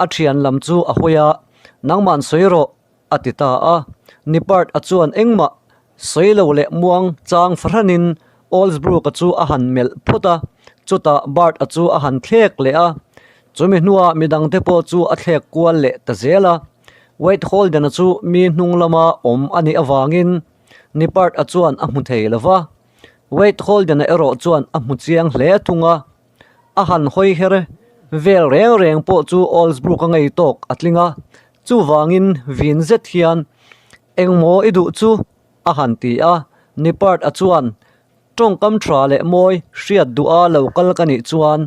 A: A thian lam chu a hawi a, Nangman sawi rawh, a ti ta a. Nippert-a chuan engmah sawi lo leh muang chang fahranin Olsbrook-a chu a han melh phawt a, chutah Bart-a chu a han thlek leh a. Chumi hnuah midangte pawh chu a thlek kual leh ta zel a. Wade Holden-a chu mi hnung lama awm a nih avangin Nippert-a chuan a hmu thei lo va. Wade Holden-a erawh chuan a hmu chiang hle thung a. A han hawi her vel reng reng pawh chu Olsbrook-a ngei tawk a tling a. Chuvangin vin zet hian, Engmaw i duh chu? a han ti a. Nippert-a chuan, Tawngkam tha leh mawi hriat duha lo kal ka nih chuan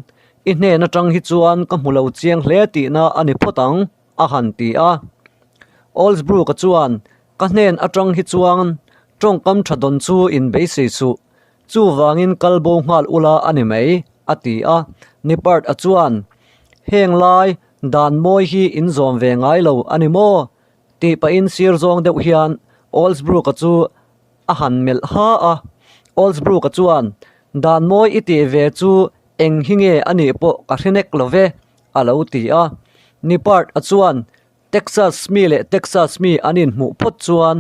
A: i hnen atang hi chuan ka hmu lo chiang hle tihna a ni phawt ang, a han ti a. Olsbrook-a chuan, Ka hnen atang hi chuan tawngkam tha dawn chu in beisei suh, chuvangin kal bo nghal ula a ni mai, a ti a. Nippert-a chuan, Heng lai dan mawi hi in zawm ve ngai lo a ni maw? tih pahin sir zawng deuh hian Olsbrook-a chu a han melh ha a. Olsbrook-a chuan, Dan mawi i tih ve chu eng hi nge a nih pawh ka hre nek lo ve, a lo ti a. Nippert-a chuan, Texas mi leh Texas mi an inhmuh phawt chuan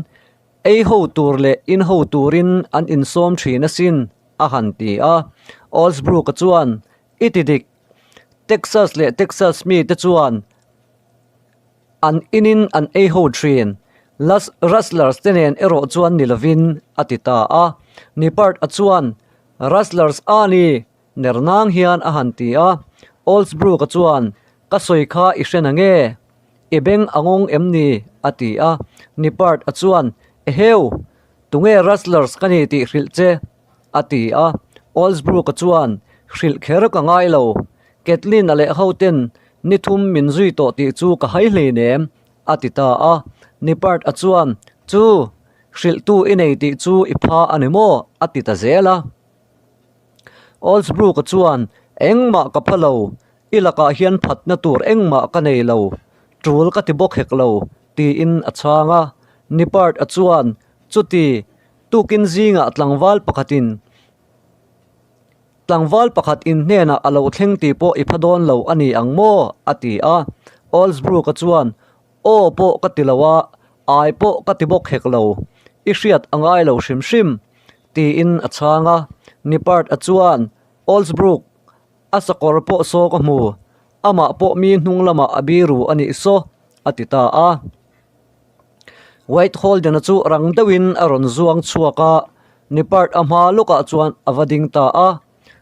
A: ei ho tur leh in ho turin an insawm thin asin, a han ti a. Olsbrook-a chuan, I ti dik. Texas leh Texas mi te chuan an inin an ei ho thin. Las Rustlers te nen erawh chuan ni lovin, a ti ta a. Nippert-a chuan, Rustlers a ni! Ner nang hian a han ti a. Olsbrook-a chuan, Ka sawi kha i hre na nge? I beng a ngawng em ni? a ti a. Nippert-a chuan, Eheu! Tunge Rustlers ka ni tih hrilh che? a ti a. Olsbrook-a chuan, Hrilh kher ka ngai lo. Kathleen-a leh hoten ni thum min zui tawh tih chu ka hai hleinem, a ti ta a. Nippert-a chuan, Chu! Hrilhtu i nei tih chu i pha a ni maw? a ti ta zel a. Olsbrook-a chuan, Engmah ka pha lo, i lakah hian phatna tur engmah ka nei lo, tul ka ti bawk hek lo, tiin a chhang a. Nippert-a chuan, Chuti, tukin zingah tlangval pakhatin tlangval pakhat in hnenah a lo thleng tih pawh i pha dawn lo a ni ang maw? a ti a. Olsbrook-a chuan, Aw pawh ka ti lo a, ai pawh ka ti bawk hek lo, i hriat a ngai lo hrim hrim, tiin a chhang a. Nippert-a chuan, Olsbrook, a sakawr pawh saw ka hmu, amah pawh mi hnung lamah a biru a nih saw, a ti ta a. White Holden-a chu rang deuhin a rawn zuang chhuak a, Nippert-a hma lawkah chuan a va ding ta a.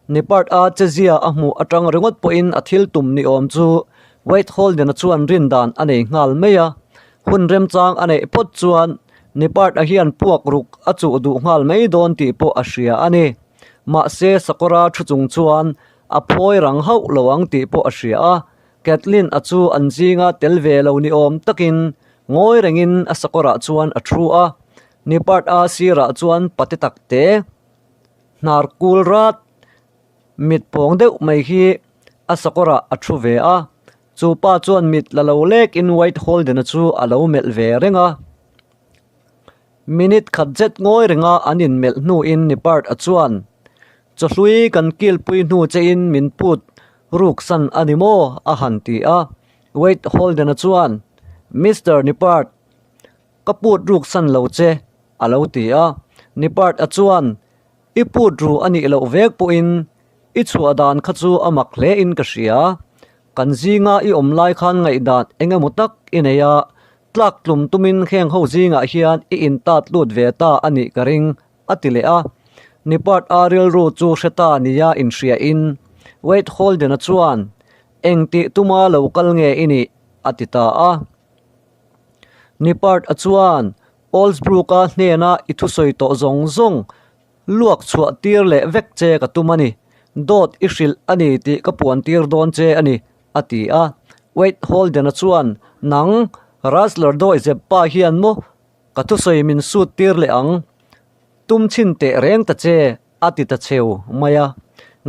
A: Nippert-a chezia a hmuh atang ringawt pawhin a thil tum ni awm chu White Holden-a chuan rin dan a nei nghal mai a. Hun remchang a neih phawt chuan Nippert-a hian puak ruk a chuh duh nghal mai dawn tih pawh a hria a ni. Mahse Sakawra thu chung chuan a phawi rang hauh lo ang tih pawh a hria a. Kathleen-a chu an zinga tel ve lo ni awm takin ngawi rengin a sakawrah chuan a thu a. Nippert-a sirah chuan pate takte. Hnar kul rat mit pawng deuh mai hi a sakawrah a thu ve a, chu pa chuan mit la lo lek in White Holden-a chu a lo melh ve reng a. Minute khat zet ngawi renga an inmelh hnuin Nippert-a chuan, Chawhlui kan kilpui hnu che in min put ruk san a ni maw? a han ti a. White Holden-a chuan, Mister Nippert, ka put ruk san lo che, a lo ti a. Nippert-a chuan, I put ru a nih loh vek pawhin i chhuah dan kha chu a mak hle in ka hria. Kan zinga i awm lai khan ngaihdan eng emaw tak i nei a, tlak tlum tumin heng ho zingah hian i intat lut ve ta a nih ka ring, a ti leh a. Nippert-a rilru chu hre ta nia inhriain Wade Holden-a chuan, Engtih tuma lo kal nge i nih? a ti ta a. Nippert-a chuan, Olsbrook-a hnena i thusawi tawh zawng zawng luak chhuah tir leh vek che ka tum a ni. Dawt i hrilh a ni tih ka puan tir dawn che a ni, a ti a. Wade Holden-a chuan, Nang, Rustler dawi zep pa hian maw ka thusawi min sut tir leh ang? Tum chhin teh reng ta che, a ti ta cheu mai a.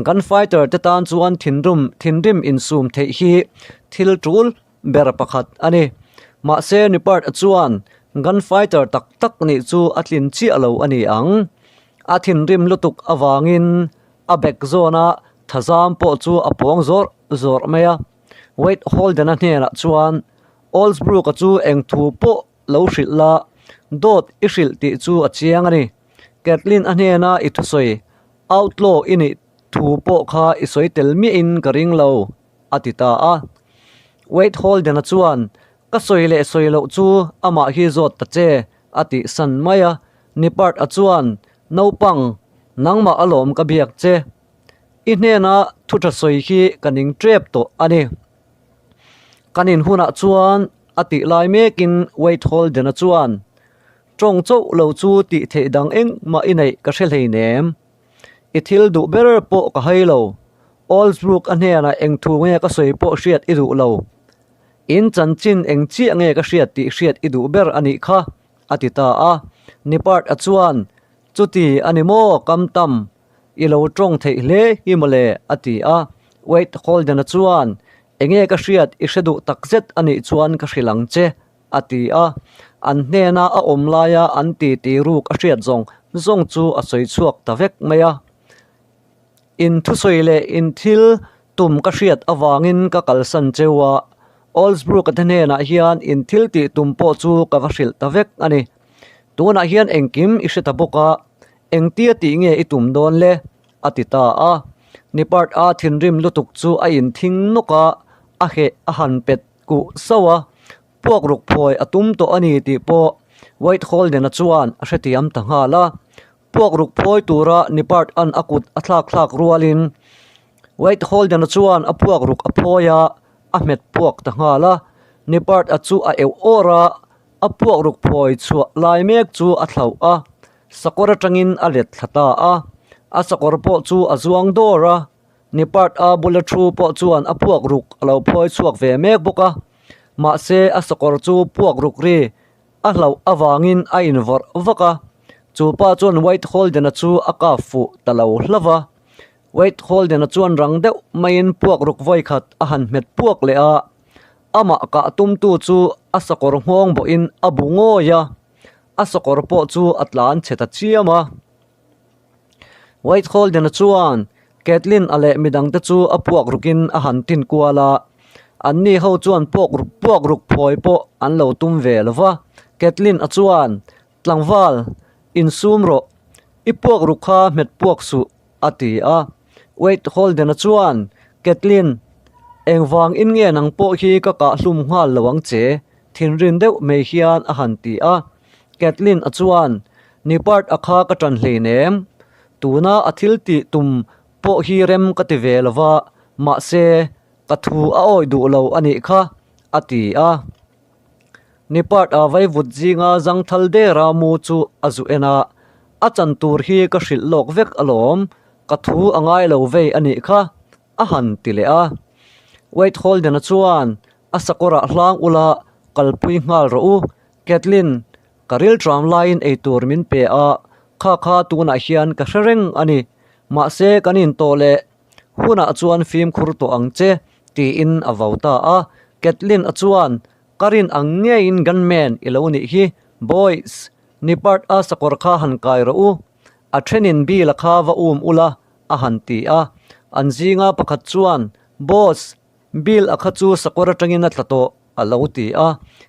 A: Gunfighter te tan chuan thinrim thinrim insum theih hi thil tul ber pakhat a ni. Mahse Nippert-a chuan gunfighter tak tak nih chu a tlin chiah lo a ni ang. A thinrim lutuk avangin a bag zawna thazam pawh chu a pawng zawrh zawrh mai a. Wade Holden-a hnenah chuan Oldsbrook-a chu eng thu pawh lo hrilh la, dawt i hrilh tih chu a chiang a ni. Kathleen a hnena i thusawi outlaw i nih thu pawh kha i sawi tel miahin ka ring lo, a ti ta a. Wade Holden-a chuan, Ka sawi leh sawi loh chu amah hi zawt ta che, a tih san mai a. Nippert-a chuan, Naupang, nangmah alawm ka biak che. I hnena thu tha sawi hi ka ning tep tawh a ni. Kan inhunah chuan a tih lai mekin Wade Holden-a chuan, Tawng chauh lo chu tih theih dang engmah i neih ka hre hleinem. I thil duh ber pawh ka hai lo. Oldsbrook a hnenah eng thu nge ka sawi pawh hriat i duh lo. In chanchin eng chiah nge ka hriat tih hriat i duh ber a nih kha, a ti ta a. Nippert-a chuan, Chuti a ni maw, kam tam? I lo tawng theih hle hi mawle, a ti a. Wade Holden-a chuan, Enge ka hriat i hre duh takzet a nih chuan ka hrilh ang che, a ti a. An hnena a awm laia an titi ruk a hriat zawng zawng chu a sawi chhuak ta vek mai a. In thusawi leh in thil tum ka hriat avangin ka kalsan cheu a, Oldsbrook-a te hnenah hian in thil tih tum pawh chu ka va hrilh ta vek a ni. Tunah hian engkim i hre ta bawk a, Engtia tih nge i tum dawn le? a ti ta a. Nippert a thinrim lutuk chu a inthing nawk a, a heh a han pet kuh sauh a. Puak ruk phawi a tum tawh a ni tih pawh Wade Holden-a chuan a hrethiam ta nghal a. Puak ruk phawi tura Nippert an a kut a thlak thlak rualin Wade Holden-a chuan a puak ruk a phawi a, a hmet puak ta nghal a. Nippert a chu a euh awr a, a puak ruk phawi chhuah lai mek chu a thlauh a. Sakawr atangin a let thla ta a, a sakawr pawh chu a zuang dawr a, Nippert a bula thu pawh chuan a puak ruk a lo phawi chhuak ve mek bawk a, mahse a sakawr chu puak ruk ri a hlauh avangin a invawrh vak a, chu pa chuan Wade Holden-a chu a kap fuh ta lo hlauh va. Wade Holden-a chuan rang deuh maiin puak ruk vawi khat a han hmet puak leh a, amah kah tumtu chu a sakawr nghawng bawhin a bu ngawi a. A sakawr pawh chu a tlan chhe ta chiam a. Wade Holden-a chuan Caitlin a leh midangte chu a puak rukin a han tin kual a. Anni ho chuan puak puak ruk phawi pawh an lo tum ve lo va. Caitlin a chuan, Tlangval, insum rawh. I puak ruk kha hmet puak suh, a ti a. Wade Holden-a chuan, Caitlin, engvang in nge nang pawh hi ka kah hlum nghal lo ang che? Thinrim deuh mai hian a han ti a. Caitlin a chuan, Nippert a kha ka ṭan hleinem. Tuna a thil tih tum pawh hi rem ka ti ve lo va, mahse, ka thu a awih duh lo a nih kha, a ti a. Nippert a vaivut zinga zangthal dera mu chu a zu en a, A chan tur hi ka hrilh lawk vek alawm, ka thu a ngai lo vei a nih kha, a han ti leh a. Wade Holden-a chuan a sakawrah hlang ula kalpui nghal rawh u, Kathleen, ka rilṭam laiin eitur min pe a, kha kha tunah hian ka hre reng a ni, mahse kan intawh leh hunah chuan fimkhur tawh ang che, tiin a vau ta a. Kathleen-a chuan, Ka rin ang ngeiin gunman i lo nih hi, boys, Nippert-a sakawr kha han kai rawh u, a thenin Bill-a kha va um ula, a han ti a. An zinga pakhat chuan, Boss, Bill a kha chu sakawr atangin a tla tawh, a lo ti a.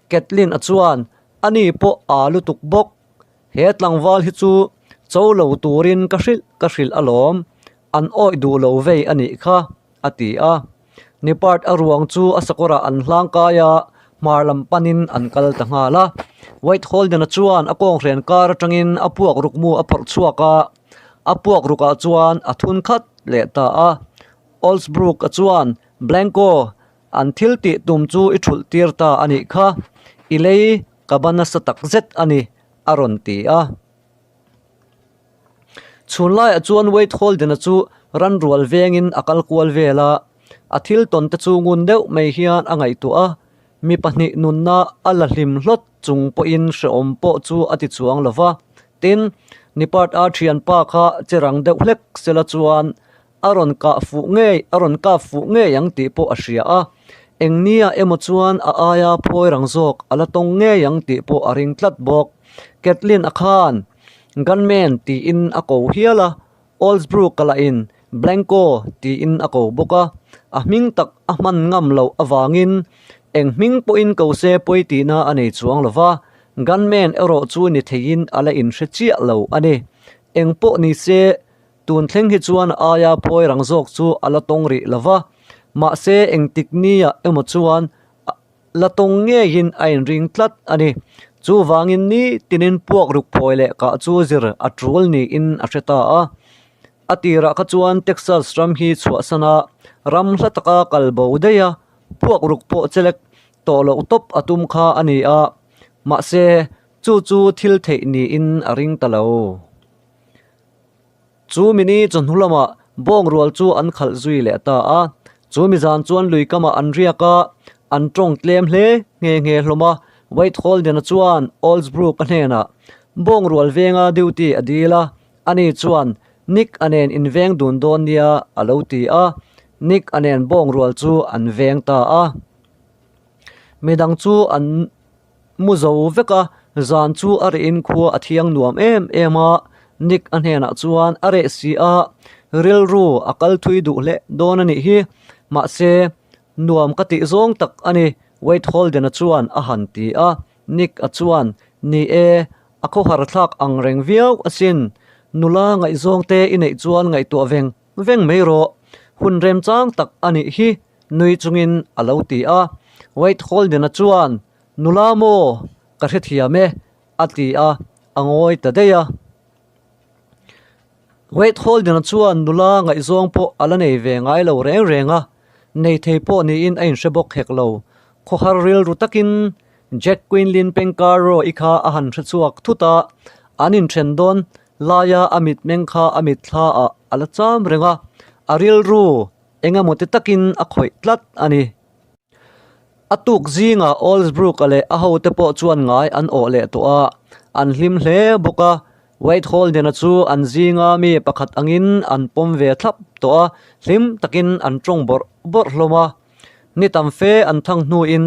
A: Kathleen a chuan, Ani pawh aa lutuk bawk. He tlangval hi chu cho lo turin ka hrilh ka hrilh alawm. An awih duh lo vei a nih kha, a ti a. Nippert a ruang chu a sakawrah an hlang kai a, hmar lam panin an kal ta nghal a. Wade Holden-a chuan a kawnghren kar atangin a puak ruk mu a phawrh chhuak a, a puak rukah chuan a thun khat leh ta a. Oldsbrook-a chuan, Blanco, an thil tih tum chu i thulh tir ta a nih kha. I lei ka ba nasa tak zet a ni, a rawn ti a. Chhun laiah chuan Wade Holden-a chu ran rual vengin a kal kual vel a, a thil tawn te chu ngun deuh mai hian a ngaihtuah a, mi pahnih nunna a la hlim hlawt chung pawhin hrehawm pawh chu a ti chuang lo va. Tin, Nippert-a thianpa kha che rang deuh hlek sela chuan A rawn kah fuh ngei, a rawn kap fuh ngei ang tih pawh a hria a. Eng nia emaw chuan a aia phawi rang zawk a la tawng ngei ang tih pawh a ring tlat bawk. Kathleen a khan Gunman tiin a ko hial a, Oldsbrook-a lahin Blanco tiin a ko bawk a. A hming tak a hman ngam loh avangin eng hming pawhin ko se pawi tihna a nei chuang lo va, Gunman erawh chu ni theiin a la inhre chiah lo a ni. Eng pawh ni se Tun thleng hi chuan aia phawi rang zawk chu a la tawng rih lo va, mahse engtik nia emaw chuan la tawng ngeiin a inring tlat a ni. Chuvangin ni tinin puak ruk phawi leh kah chu zir a tul niin a hre ta a. A tirah kha chuan Texas ram hi chhuahsan a, ram hla taka kal bo daih a, puak ruk pawh chelek tawh loh tawp a tum kha a ni a, mahse chu chu thil theih niin a ring ta lo. Chu mini chawhnu lamah bawng rual chu an khalh zui leh ta a, chu mi zan chuan lui kamah an riak a, an tawng tlem hle nghe nghe hlawm a. Wade Holden-a chuan Oldsbrook-a hnenah bawng rual venga duty a dil a, ani chuan Nick-a nen inveng dun dawn nia a lo ti a, Nick-a nen bawng rual chu an veng ta a. Midang chu an. Mu zo vek a, zan chu a reh in khua a thiang nuam em em a, Nick a hnenah chuan a reh si a, rilru a kal thui duh hle dawn a nih hi, mahse nuam ka tih zawng tak a ni Wade Holden-a chuan a han ti a, Nick a chuan ni e, a khawhar thlak ang reng viau asin, nula ngaihzawng te i neih chuan ngaihtuah veng veng mai rawh, hun remchang tak a nih hi nui chungin a lo ti a, Wade Holden-a chuan Nula maw? Ka hrethiam e, a ti a, a ngawi ta daih a. Wade Holden-a chuan nula ngaihzawng pawh a la nei ve ngai lo reng reng a, nei thei pawh niin a inhre bawk hek lo. Khawhar rilru takin Jack Quinlin Penkaro-i kha a han hre chhuak thut a, an inthen dawn laia a mitmeng kha a mitthlaah a la cham reng a, a rilru eng emaw ti takin a khawih tlat a ni. A tuk zingah Oldsbrook-a leh a hote pawh chuan ngai an awh leh tawh a, an hlim hle bawk a. Wade Holden-a chu an zinga mi pakhat angin an pawm ve thlap tawh a, hlim takin an tawng bawrh bawrh hlawm a. Ni tam fe an thang hnuin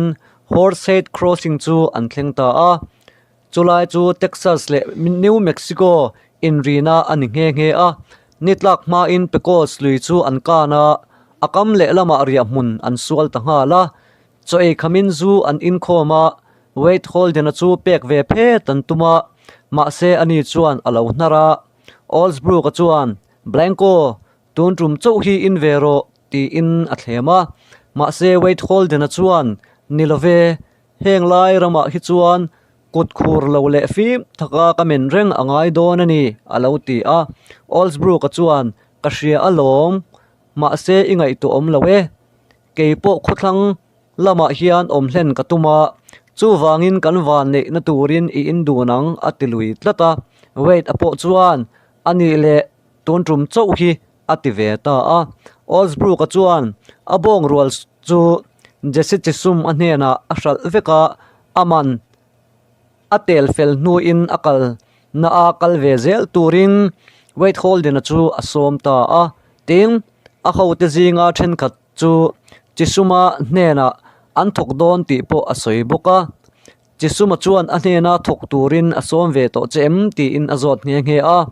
A: Horsehead Crossing chu an thleng ta a. Chulai chu Texas leh New Mexico inrina a ni nghe nghe a, ni tlak hmain Pecos lui chu an kan a, a kam lehlamah riahhmun an sual ta nghal a. Chaw ei khamin zu an inkhawm a, Wade Holden-a chu pek ve phet an tum a, mahse ani chuan a lo hnar a. Oldsbrook-a chuan, Blanco, tun tum chauh hi in ve rawh, tiin a thlem a. Mahse Wade Holden-a chuan, Ni love, Heng lai ramah hi chuan kut khur lo leh fim taka ka men reng a ngai dawn a ni, a lo ti a. Oldsbrook-a chuan, Ka hria alawm, mahse i ngaihtuah awm lo e. Kei pawh khawthlang lamah hian awm hlen ka tum a, chuvangin kan van neihna turin i indun ang, a ti lui tlat a. Wade-a pawh chuan, A nih leh tun tum chauh hi a ti ve ta a. Oldsbrook-a chuan a bawng rual chu Jesse Chisum a hnenah a hralh vek a, a man a tel fel hnuin a kal na a kal ve zel turin Wade Holden-a chu a sawm ta a. Tin, a hote zinga thenkhat chu Chisum-a hnenah an thawk dawn tih pawh a sawi bawk a. Chisum-a chuan a hnena thawk turin a sawm ve tawh che em tiin a zawt nghe nghe a.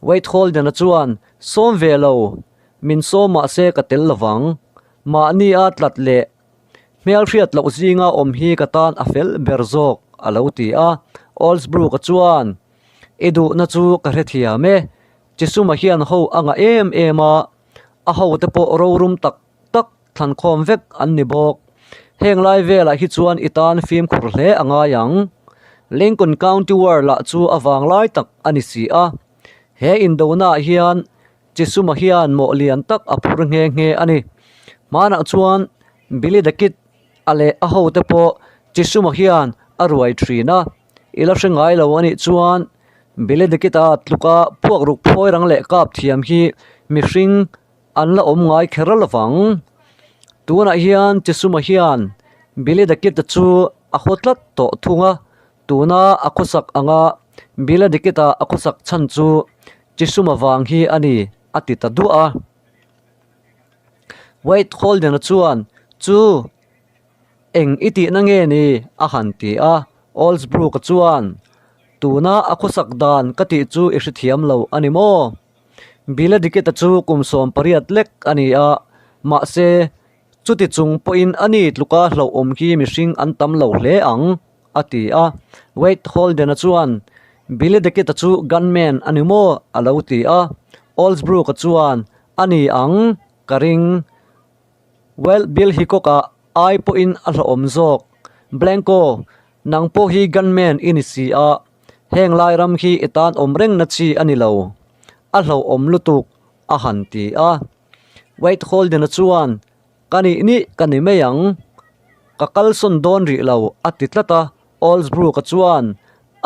A: Wade Holden-a chuan, Sawm ve lo, min sawm mah se ka tel lo vang. Mahni a tlat leh hmelhriat loh zinga awm hi ka tan a fel ber zawk, a lo ti a. Oldsbrook-a chuan, I duhna chu ka hrethiam e. Chisuma hian ho a ngah em em a, a hote pawh rorum tak tak thlankhawm vek an ni bawk. Heng lai velah hi chuan i tan fimkhur hle a ngai ang. Lincoln County War lah chu a vang lai tak a ni si a. He indonaah hian Chisuma hian mawh lian tak a phur nghe nghe a ni. Hmanah chuan Billy the Kid a leh a hote pawh Chisuma hian a ruai thin a. I la hre ngai lo a nih chuan Billy the Kid-a tluka puak ruk phawi rang leh kap thiam hi mihring An la awm ngai kher lovang. Tunah hian Chisuma hian Billy the Kid-a chu a haw tlat tawh thung a, tuna a khawsak anga Billy the Kid-a a khawsak chhan chu Chisuma vang hi a ni a ti ta duah a. Wade Holden-a chuan, Chu, eng i tihna nge ni? a han ti a. Oldsbrook-a chuan, Tuna a khawsak dan ka tih chu i hrethiam lo a ni maw? Billy Dickett-a chu kum 18 lek a ni a, mahse, chuti chung pawhin a ni tluka hlauhawm hi mihring an tam lo hle ang, a ti a. Wade Holden-a chuan, Billy Dickett-a chu gunman a ni maw? a lo ti a. Oldsbrook-a chuan, A ni ang, ka ring. Well, Bill Hickok-a ai pawhin a hlauhawm zawk. Blanco, nang pawh hi gunman i ni si a, heng lai ram hi i tan awm rengna chi a ni lo. A hlauhawm lutuk, a han ti a. Wade Holden-a chuan, Ka nih nih ka ni mai ang. Ka kalsawn dawn rih lo, a ti tlat a. Oldsbrook-a chuan,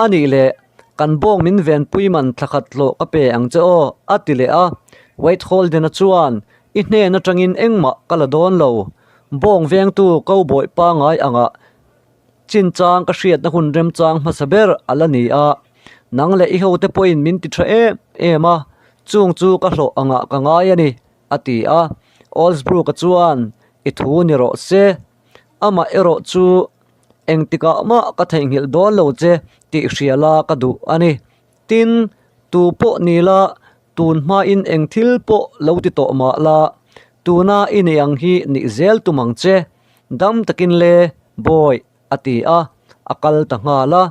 A: A nih leh, kan bawng min venpui man thla khat hlawh ka pe ang che aw, a ti leh a. Wade Holden-a chuan, I hnen atangin engmah ka la dawn lo. Bawng vengtu cowboy pangngai angah chinchang ka hriatna hun remchang hmasa ber a la ni a. Nang leh i hote pawhin min ti tha em em a, chung chu ka hlawh angah ka ngai a ni, a ti a. Oldsbrook-a chuan, I thu ni rawh se. Amah erawh chu Engtikah mah ka theihnghilh dawn lo che tih hria la ka duh a ni. Tin, tu pawh ni la, tun hmain eng thil pawh lo ti tawh mah la, tuna i nei ang hi nih zel tum ang che. Dam takin le, bawi, a ti a, a kal ta nghal a.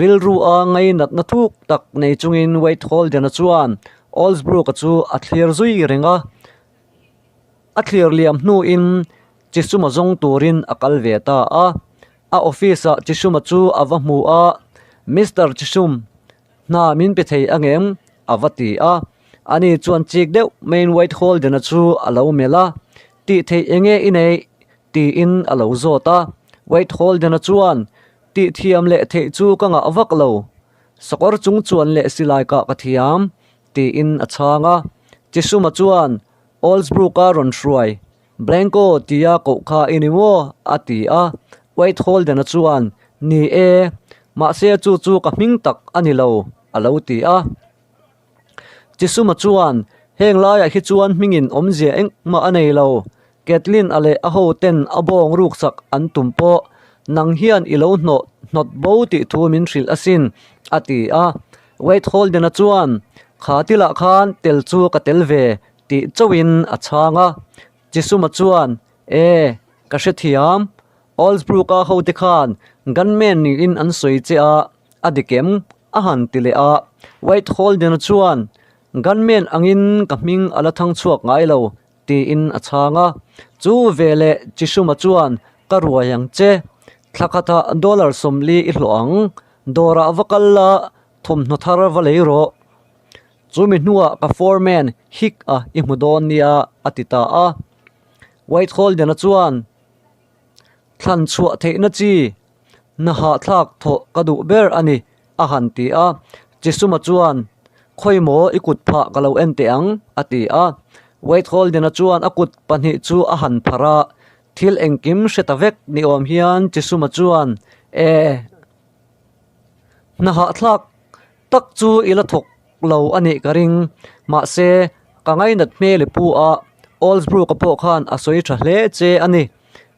A: Rilru a ngainatna thuk tak nei chungin Wade Holden-a chuan Oldsbrook-a chu a thlir zui reng a. A thlir liam hnuin Chisuma zawng turin a kal ve ta a. A office-ah Chisuma chu a va hmu a, Mister Chisum, hna min pe thei angem? a va ti a. Ani chuan chik deuh maiin White Holden-a chu a lo melh a, Tih theih enge i neih? tiin a lo zawt a. White Holden-a chuan, Tih thiam leh theih chu ka ngah vak lo. Sakawr chung chuan leh silai kah ka thiam, tiin a chhang a. Chisuma chuan, Oldsbrook-a rawn hruai, Blanco tia koh kha i ni maw? a ti a. Wade Holden-a chuan, Ni e, mahse chu chu ka hming tak a ni lo, a lo ti a. Chisuma chuan, Heng laiah hi chuan hmingin awmzia engmah a nei lo. Kathleen-a leh a hoten a bawng ruksak an tum pawh nang hian i lo hnawh hnawt bo tih thu min hrilh asin, a ti a. Wade Holden-a chuan, Kha tilah khan tel chu ka tel ve, tih chauhin a chhang a. Chisuma chuan, E, ka hrethiam. Oldsbrook-a hote khan gunman niin an sawi che a, a dik em? a han ti leh a. Wade Holden-a chuan, Gunman angin ka hming a la thang chhuak ngai lo, tiin a chhang a. Chu veleh Chisuma chuan, Ka ruai ang che. Thla khatah dollar 40 i hlawh ang. Dawrah va kal la, thawmhnaw thar va lei rawh. Chumi hnuah ka foreman Hick a i hmu dawn nia a ti ta a. White Holden-a chuan thlan chhuah theihna chi hna hahthlak thawh ka duh ber a ni a han ti a. Chisuma chuan Khawimaw i kut phah ka lo en teh ang a ti a. White Holden-a chuan a kut pahnih chu a han pharh a, thil engkim hre ta vek ni awm hian Chisuma chuan E. Hna hahthlak tak chu i la thawk lo a nih ka ring. Mahse, ka ngainat hmel i pu a, Oldsbrook-a pawh khan a sawi tha hle che a ni.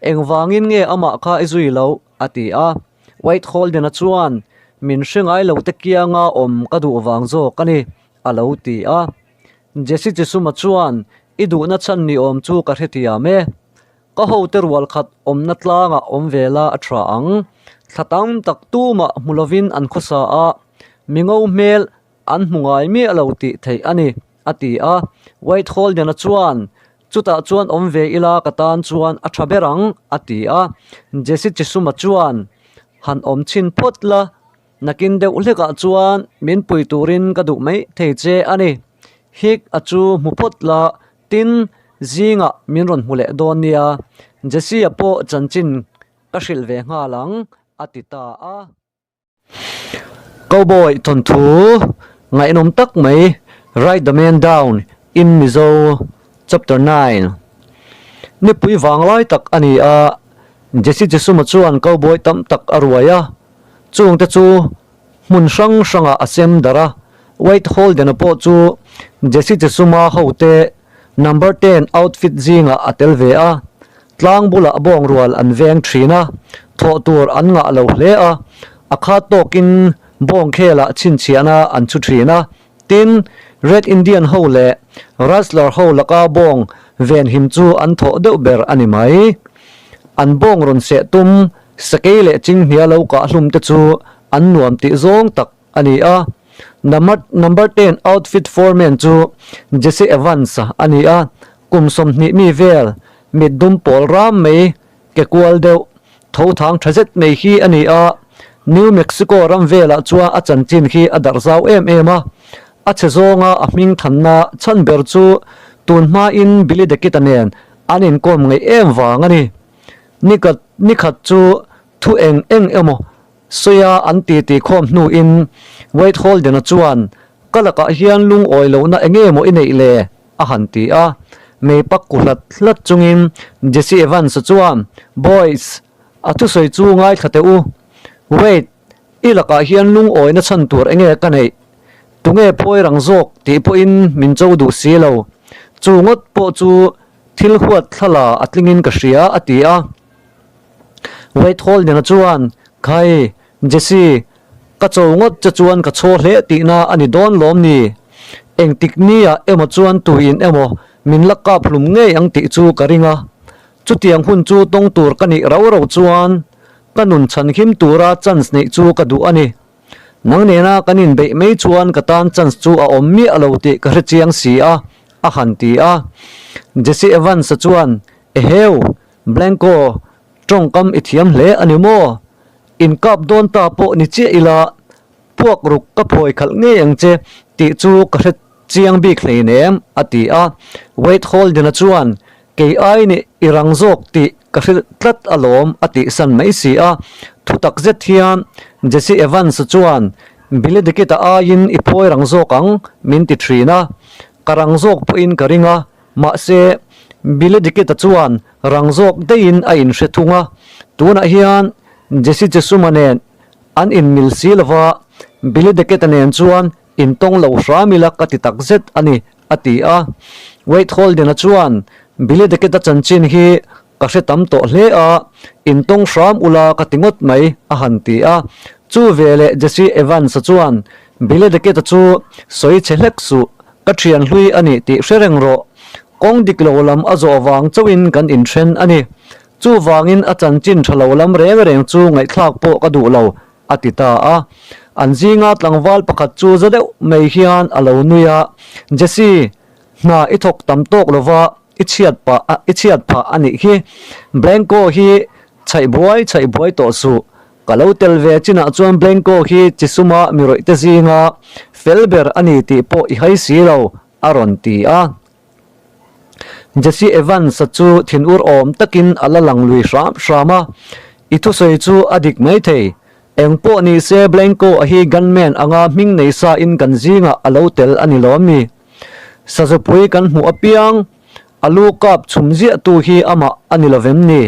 A: Engvangin nge amah kha i zui loh? a ti a. White Holden-a chuan, Min hre ngai lo te kianga awm ka duh vang zawk a ni, a lo ti a. Jesse Chisuma chuan, I duhna chhan ni awm chu ka hrethiam e. Ka hote rual khat awmna tlangah awm ve la a tha ang. Thla tam tak tumah hmu lovin an khawsa a, mi ngo hmel an hmu ngai miah lo tih theih a ni, a ti a. White Holden-a chuan, Chutah chuan awm ve ila ka tan chuan a tha ber ang, a ti a. Jesse Chisuma chuan, Han awm chhin phawt la, nakin deuh hlekah chuan min pui turin ka duh mai thei che a ni. Hick a chu hmu phawt la, Tin, zingah min rawn hmu leh dawn nia, Jesse-a pawh chanchin ka hrilh ve nghal ang, a ti ta a. Cowboy thawnthu ngaihnawm tak mai Ride the Man Down in Mizo Chapter 9 Nipui vanglai tak a ni a, Jesse Chisuma chuan cowboy tam tak a ruai a, chungte chu hmun hrang hrangah a sem darh a, Wade Holden-a pawh chu Jesse Chisuma hote. Number ten outfit zingah a tel ve a, tlang bulah bawng rual an veng thin a, thawh tur an ngah lo hle a, a khat tawkin bawng khelah chhinchhiahna an chhu thin a, tin, Red Indian ho leh Rustler ho laka bawng venhim chu an thawh deuh ber a ni mai. An bawng rawn seh tum, sakei leh chinghnia lo kah hlum te chu an nuam tih zawng tak a ni a. Number ten outfit foreman chu Jesse Evans a ni a, kum 20 mi vel, mit dum pawl ram mai ke kual deuh, tho thang tha zet mai hi a ni a. New Mexico ram velah chuan a chanchin hi a darh zau em em a. A chhe zawnga a hming thanna chhan ber chu tun hmain Billy the Kid-a nen an inkawm ngaih em vang a ni. Nikhat chu thu eng eng emaw Sawiah an titi khawm hnuin Wade Holden-a chuan, Ka lakah hian lungawi lohna eng nge maw i neih le? a han ti a. Mei pak ku hlat hlat chungin Jesse Evans-a chuan, Boys, a thusawi chu ngaithla teh u. Wade, i lakah hian lungawina chhan tur eng nge ka neih? Tunge phawi rang zawk tih pawhin min cho duh si lo. Chu ngawt pawh chu thil huat thlala a tlingin ka hria, a ti a. Wade Holden-a chuan, Khai, Jesse, ka cho ngawt che chuan ka chhaw hle tihna a ni dawn lawm ni? Engtik nia emaw chuan tuin emaw min la kap hlum ngei ang tih chu ka ring a. Chutiang hun chu tawng tur ka nih rau rau chuan ka nun chhan him tura chance neih chu ka duh a ni. Nang nena kan inbeih mai chuan ka tan chance chu a awm miah lo tih ka hre chiang si a, a han ti a. Jesse Evans-a chuan, Eheu! Blanco, tawngkam i thiam hle a ni maw? Inkap dawn ta pawh ni chiah ila, puak ruk ka phawi khalh ngei ang che tih chu ka hre chiang bik hleinem, a ti a. Wade Holden-a chuan, Kei ai nih i rang zawk tih ka hre tlat alawm, a tihsan mai si a. Thutak zet hian Jesse Evans-a chuan, Billy the Kid-a aiin i phawi rang zawk ang, min ti thin a. Ka rang zawk pawhin ka ring a, Mahse, Billy the Kid-a chuan rang zawk daihin a inhre thung a, tunah hian Jesse Chesuma nen an inmil si lova, Billy the Kid-a nen chuan intawng lo hram ila ka ti takzet a ni, a ti a. Wade Holden-a chuan Billy the Kid-a chanchin hi ka hre tam tawh hle a, intawng hram ula ka ti ngawt mai, a han ti a. Chu veleh Jesse Evans-a chuan Billy the Kid-a chu sawi chhe hlek suh, Ka thian hlui a nih tih hre reng rawh. Kawng dik lo lam a zawh vang chauhin kan inthen a ni. Chuvangin a chanchin tha lo lam reng reng chu ngaihthlak pawh ka duh lo, a ti ta a. An zinga tlangval pakhat chu za deuh mai hian a lo nui a, Jesse, hna i thawk tam tawk lova i chhiat pah i chhiat phah a nih hi. Blanco hi chhaih buai chhaih buai tawh suh. Ka lo tel ve chinah chuan Blanco hi Chisuma mi rawihte zinga fel ber a ni tih pawh i hai si lo, a rawn ti a. Jesse Evans-a chu thinur awm takin a la lang lui hram hram a, I thusawi chu a dik mai thei. Eng pawh ni se Blanco-a hi gunman anga hming nei sa in kan zingah a lo tel a ni lawm mi? Sazupui kan hmuh apiang a lu kap chhum ziahtu hi amah a ni lovem ni?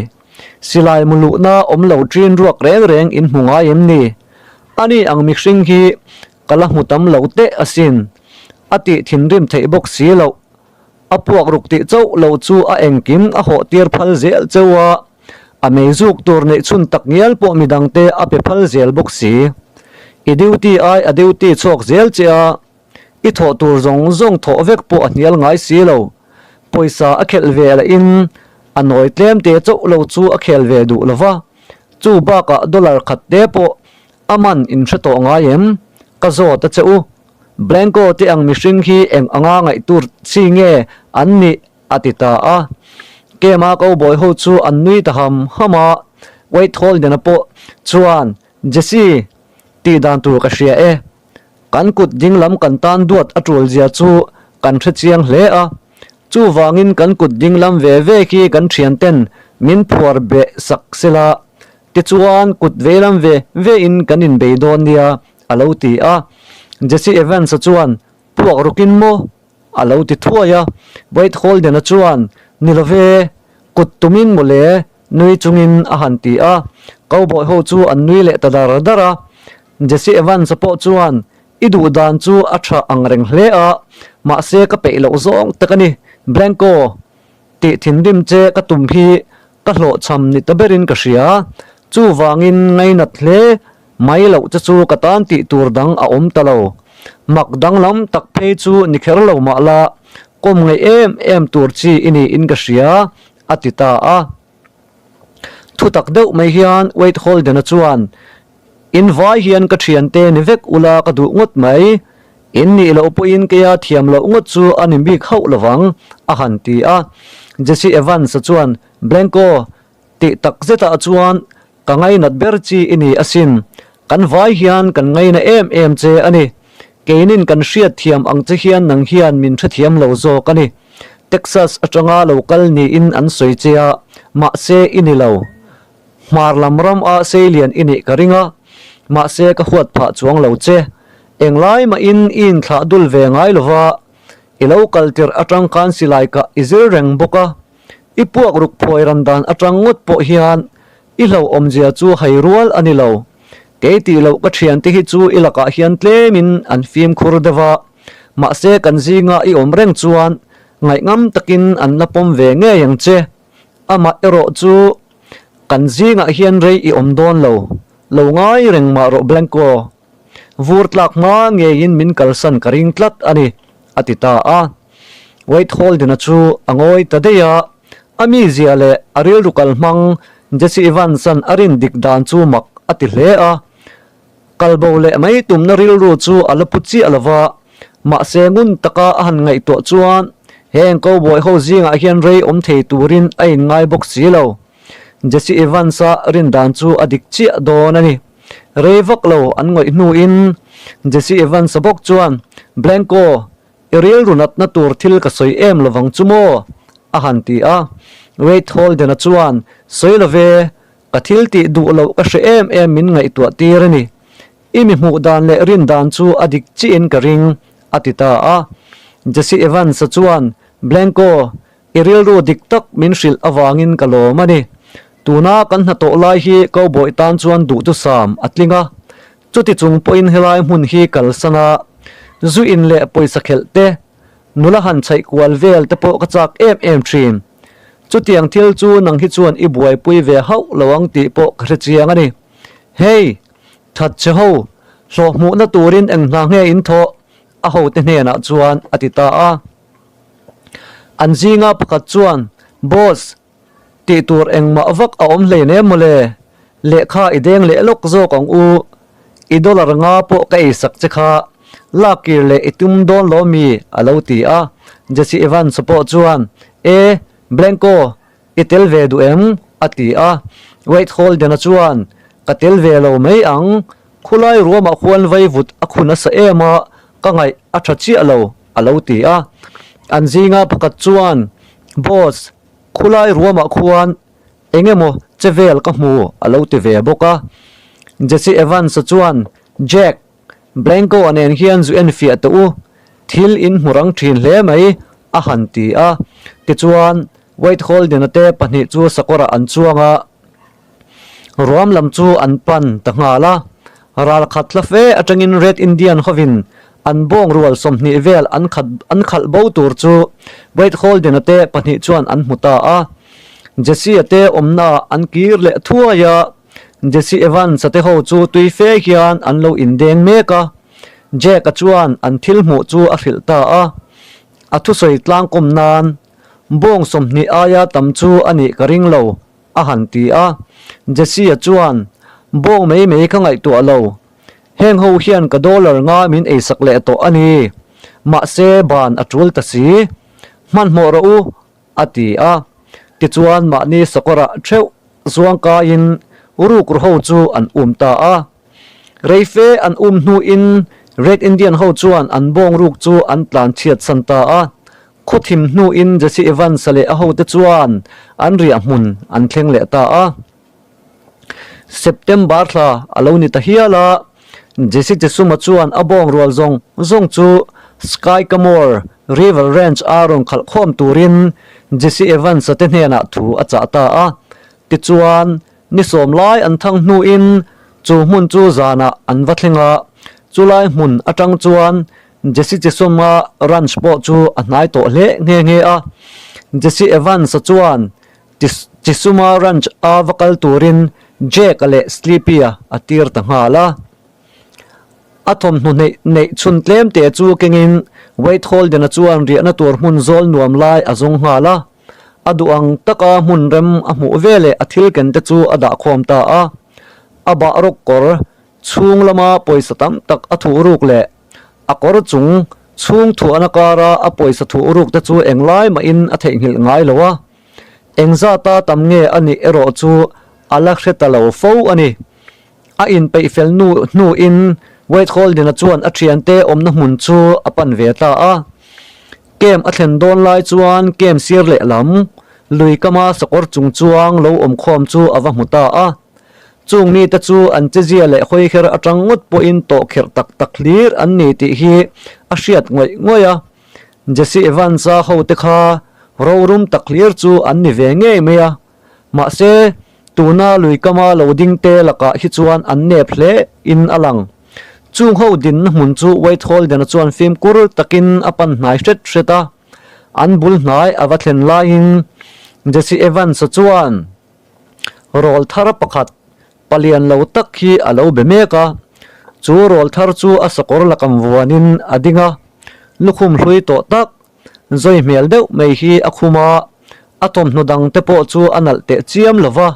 A: Silai mu luhna awm lo ṭin ruak reng reng in hmu ngai em ni? Ani ang mihring hi ka la hmu tam lo teh asin. A tih thinrim theih bawk si loh. A puak ruk tih chauh lo chu a engkim a hawh tir phal zel cheu a, a mei zuk tur neih chhun tak ngial pawh midangte a pe phal zel bawk si. I duty ai a duty chhuak zel che a, I thawh tur zawng zawng thawh vek pawh a hnial ngai si lo. Pawisa a khelh ve lahin a nawi tlem te chauh lo chu a khel ve duh lo va. Chu bakah dollar khat te pawh a man in hre tawh ngai em? Ka zawt a che u. Blanco te ang mihring hi eng anga ngaih tur chi nge an nih? a ti ta a. Kema cowboy ho chu an nui ta ham ham a. Wade Holden-a pawh chuan, Jesse, tih dan tur ka hria e. Kan kut dinglam kan tan duat a tul zia chu kan hre chiang hle a, chuvangin kan kut dinglam ve ve khi kan thianten min phuar beh sak sela, tichuan kut veilam ve ve in kan inbei dawn nia, a lo ti a. Jesse Evans-a chuan, Puak rukin maw? a lo ti thuai a. Wade Holden-a chuan, Ni lo ve, kut tumin maw le? nui chungin a han ti a. Cowboy ho chu an nui leh ta dar dar a. Jesse Evans-a pawh chuan, I duh dan chu a tha ang reng hle a, mahse ka peih loh zawng tak a ni. Blanco, tih thinrim che ka tum hi ka hlawhchham ni ta berin ka hria. Chuvangin ngainat hle mai loh che chu ka tan tih tur dang a awm ta lo. Mak danglam tak phei chu ni kher lo mah la, kawm ngaih em em tur chi i niin ka hria, a ti ta a. Thutak deuh mai hian Wade Holden-a chuan, In vai hian ka thiante ni vek ula ka duh ngawt mai. In nih loh pawhin keia thiam loh ngawt chu a ni bik hauh lovang, a han ti a. Jesse Evans-a chuan, Blanco, tih tak zetah chuan ka ngainat ber chi i ni asin. Kan vai hian kan ngaina em em che a ni. Keinin kan hriat thiam ang che hian nang hian min hrethiam lo zawk a ni. Texas atanga lo kal niin an sawi che a, mahse i ni lo. Hmar lam ram a seilian i nih ka ring a, mahse ka huat phah chuang lo che. Englai mahin i inthlah dul ve ngai lo va, i lo kal tirh atang khan silai kah i zir reng bawk a. I puak ruk phuai ran dan atang ngawt pawh hian i hlauhawmzia chu hai rual a ni lo. Kei tih loh ka thiante hi chu i lakah hian tlemin an fimkhur deuh a, mahse kan zinga i awm reng chuan ngaihngam takin an la pawm ve ngei ang che. Amah erawh chu kan zingah hian rei i awm dawn lo, lo ngai reng mah rawh Blanco. Vur tlak hma ngeiin min kalsan ka ring tlat a ni, a ti ta a. Wade Holden-a chu a ngawi ta daih a, a mizia leh a rilru kal hmang Jesse Evans-a'n a rin dik dan chu mak a ti hle a. Kalbo leh mai tumna rilru chu a la pu chiah lo va, mahse ngun taka a han ngaihtuah chuan heng cowboy ho zingah hian rei awm thei turin a inngai bawk si lo. Jesse Evans-a rin dan chu a dik chiah dawn a ni. Rei vak lo an ngawih hnuin Jesse Evans-a bawk chuan, Blanco, i rilru natna tur thil ka sawi em lovang chu maw? a han ti a. Wade Holden-a chuan, Sawi lo ve, ka thil tih duh loh ka hre em em min ngaihtuah tir a ni. I mi hmuh dan leh rin dan chu a dik chiin ka ring, a ti ta a. Jesse Evans-a chuan, Blanco, I rilru dik tak min hrilh avangin ka lawm a ni. Tuna kan hnathawh lai hi cowboy tan chuan duhthusam a tling a. Chuti chung pawhin helai hmun hi kalsan a, zu in leh pawisa khelh te, nula han chhaih kual vel te pawh ka chak em em thin. Chutiang thil chu nang hi chuan i buaipui ve hauh lo ang tih pawh ka hre chiang a ni. Hey! That che ho, hlawh hmuhna turin eng hna nge in thawh? A hote hnenah chuan a ti ta a. An zinga pakhat chuan, Boss, tih tur engmah vak a awm hlein em mawle, lehkha i deng leh lawk zawk ang u, i dollar nga pawh ka eisak che kha, lak kir leh i tum dawn lo mi? a lo ti a. Jesse Evans pawh chuan, E, Blanco, I tel ve duh em? a ti a. Wade Holden-a chuan, Ka tel ve lo mai ang. Khulai ruamah khuan vaivut a khun a sa em a, ka ngaih a tha chiah lo, a lo ti a. An zinga pakhat chuan, Boss, khulai ruamah khuan eng emaw che vel ka hmu, a lo ti ve bawk a. Jesse Evans-a chuan, Jack, Blanco-a nen hian zu enfiah teh u, thil in hmu rang thin hle mai, a han ti a. Tichuan, Wade Holden-a te pahnih chu sakawrah an chuang a, ruam lam chu an pan ta nghal a. Ral khat hla fe atangin Red Indian hovin an bawng rual 20 vel an khat an khalh bo tur chu Wade Holden-a te pahnih chuan an hmu ta a. Jesse-a te awmnaah an kir leh thuai a. Jesse Evans-a te ho chu tui fe hian an lo indeng mek a, Jack-a chuan an thil hmuh chu a hrilh ta a. A thusawi tlangkawm nan, Bawng 20 aia tam chu a nih ka ring lo, a han ti a. Jesse-a chuan, Bawng mai mai ka ngaihtuah lo. Heng ho hian ka dollar nga min eisak leh tawh a ni. Mahse ban a tul ta si. Hmanhmawh rawh u, a ti a. Tichuan mahni sakawrah theuh zuang kaiin rukru ho chu an um ta a. Reife an um hnuin Red Indian ho chuan an bawng ruk chu an tlan chhiat san ta a. Khawthim hnuin Jesse Evans-a leh a hote chuan an riah hmun an thleng leh ta a. September thla a lo ni ta hial a, Jesse Chesuma chuan a bawng rual zawng zawng chu Skycamore River Ranch a rawn khalh khawm turin Jesse Evans-a te hnenah thu a chah ta a. Tichuan, ni sawm lai an thang hnuin chu hmun chu zanah an va thleng a, chulai hmun atang chuan. Jesse Chisholm-a ranch pawh chu a hnai tawh hle nghe nghe a. Jesse Evans-a chuan Chisholm-a ranch a va kal turin Jake-a leh Sleepy-a a tir ta nghal a. A thawmhnaw hneih neih chhun tlem te chu kengin Wade Holden-a chuan riahna tur hmun zawl nuam lai a zawng nghal a. A duh ang taka hmun rem a hmuh veleh a thil ken te chu a dahkhawm ta a. A bah rawk kawr chhung lama pawisa tam tak a thuh ruk leh a kawr chung chhung thuahna kara a pawisa thuh ruk te chu englai mahin a theihnghilh ngai lo a. Engzata tam nge a nih erawh chu a la hre ta lo fo a ni. A inpeih fel nu hnuin Wade Holden-a chuan a thiante awmna hmun chu a pan ve ta a. Camp a thlen dawn lai chuan camp sir lehlam lui kama sakawr chung chuang lo awm khawm chu a va hmu ta a. Chung mite chu an chezia leh hawiher atang ngawt pawhin tawh kherh tak tak hlir an ni tih hi a hriat ngawih ngawih a. Jesse Evans-a hote kha rorum tak hlir chu an ni ve ngei mai a. Mahse, tuna lui kama lo ding te lakah hi chuan an nep hle in a lang. Chung ho dinna hmun chu Wade Holden-a chuan fimkur takin a pan hnai hret hret a. An bul hnai a va thlen laiin Jesse Evans-a chuan rawl thar pakhat palian lo tak hi a lo be mek a. Chu rawl thar chu a sakawr lakam vuanin a ding a, lukhum hlui tawh tak Zawi hmel deuh mai hi a khum a, a thawmhnaw dang te pawh chu a nalh teh chiam lo va,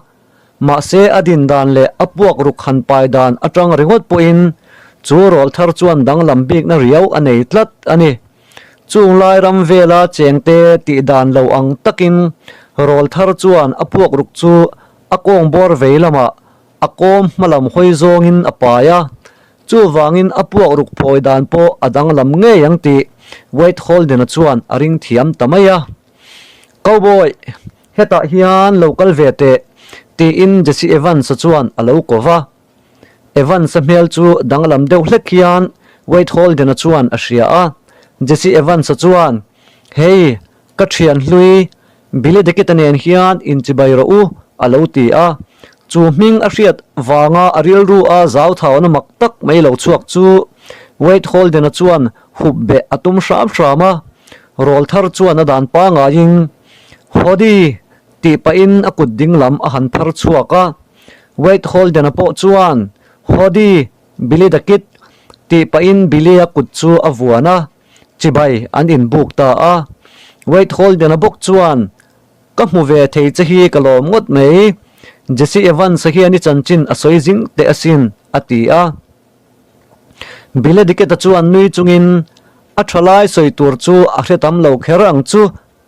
A: mahse a din dan leh a puak ruk han pai dan atang ringawt pawhin chu rawl thar chuan danglam bikna riau a nei tlat a ni. Chung lai ram vela chengte tih dan lo ang takin rawl thar chuan a puak ruk chu a kawng bawr vei lamah a kawm hmalam hawi zawngin a pai a, Chuvangin a puak ruk phawi dan pawh a danglam ngei ang tih Wade Holden-a chuan a ring thiam ta mai a. Cowboy, hetah hian lo kal ve teh, tiin Jesse Evans-a chuan a lo ko va. Evans-a hmel chu danglam deuh hlek hian Wade Holden-a chuan a hria a. Jesse Evans-a chuan, Hei, Ka thian hlui, Billy Dackett-a nen hian inchibai rawh u, a lo ti a. Chu hming a hriat vanga a rilru a zauthauna mak tak mai lo chhuak chu Wade Holden-a chuan hup beh a tum hram hram a. Rawl thar chuan a dan pangaiin, Howdy! tih pahin a kut ding lam a han phar chhuak a. Wade Holden-a pawh chuan, Howdy, Billy Dackett! tih pahin Billy-a kut chu a vuan a. Chibai an inbuk ta a. Wade Holden-a bawk chuan, Ka hmu ve thei che hi ka lawm ngawt mai. Jesse Evans-a hian i chanchin a sawi zing teh asin, a ti a. Billy Dickett-a chuan nui chungin, A tha lai sawi tur chu a hre tam lo kher ang chu,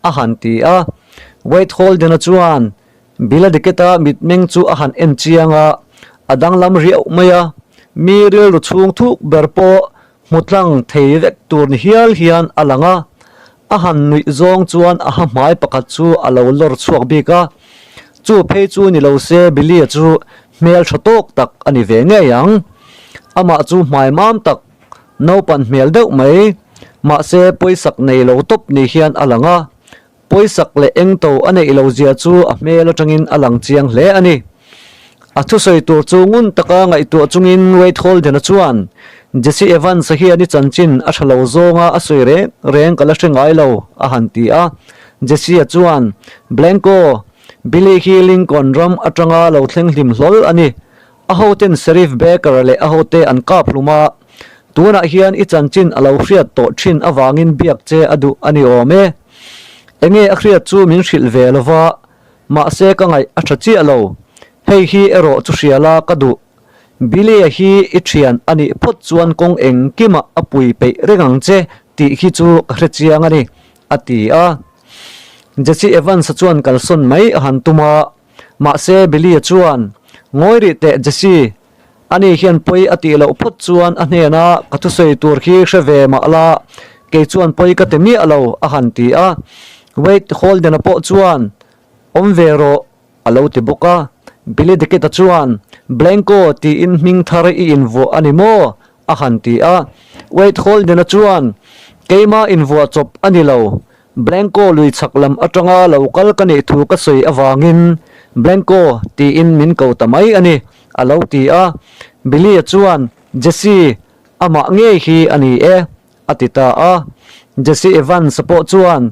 A: a han ti a. Wade Holden-a chuan Billy Dickett-a mitmeng chu a han en chiang a, a danglam riauh mai a. Mi rilru chhung thuk ber pawh Hmu tlang thei vek tur ni hial hian a lang a, a han nuih zawng chuan a ha hmai pakhat chu a lo lawr chhuak bik a, chu phei chu ni lo se Billy-a chu hmel tha tawk tak a ni ve ngei ang. Amah chu hmai mam tak, naupan hmel deuh mai, mahse pawisak nei lo tawp ni hian a lang a, Pawisak leh engto a neih lo zia chu a hmel atangin a lang chiang hle a ni. A thusawi tur chu ngun taka ngaihtuah chungin Wade Holden-a chuan, Jesse Evans-a hian i chanchin a tha lo zawnga a sawi reng reng ka la hre ngai lo, a han ti a. Jesse-a chuan, Blanco, Billy hi Lincoln ram atanga lo thleng hlim hlawl a ni. A hoten Sheriff Baker leh a hote an kap hlum a, tunah hian i chanchin a lo hriat tawh thin avangin biak che a duh a ni awm e. Enge a hriat chu min hrilh ve lo va, mahse ka ngaih a tha chiah lo. Hei hi erawh chu hria la ka duh. Billy-a hi i thian a nih phawt chuan kawng engkimah a pui peih reng ang che tih hi chu ka hre chiang a ni, a ti a. Jesse Evans-a chuan kalsawn mai a han tum a. Mahse, Billy-a chuan, Ngawi rih teh, Jesse. Ani hian pawi a tih loh phawt chuan a hnena ka thusawi tur khi hre ve mah la, kei chuan pawi ka ti miah lo, a han ti a. Wade Holden-a pawh chuan, Awm ve rawh, a lo ti bawk a. Billy Dackett-a chuan, Blanco tiin hming thar i invuah a ni maw? a han ti a. Wade Holden-a chuan, Keima invuah chawp a ni lo. Blanco lui chhak lam atanga lo kal ka nih thu ka sawi avangin Blanco tiin min ko ta mai a ni, a lo ti a. Billy-a chuan, Jesse, amah ngei hi a ni e. a ti ta a. Jesse Evans-a pawh chuan,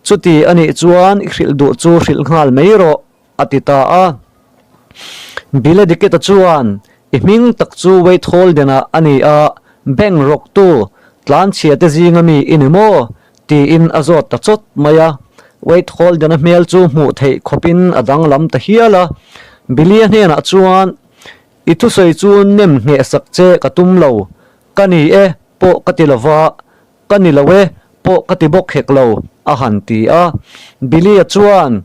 A: Chuti a nih chuan i hrilh duh chu hrilh nghal mai rawh, a ti ta a. Billy Dickett-a chuan, I hming tak chu Wade Holden-a a ni a, bank rawktu tlanchhia te zinga mi i ni maw? tiin a zawt ta chawt mai a. Wade Holden-a hmel chu hmuh theih khawpin a danglam ta hial a. Billy-a hnenah chuan, I thusawi chu nem ngheh sak che ka tum lo, ka ni e pawh ka ti lova, Ka ni lo e, pawh ka ti bawk hek lo, a han ti a. Billy-a chuan,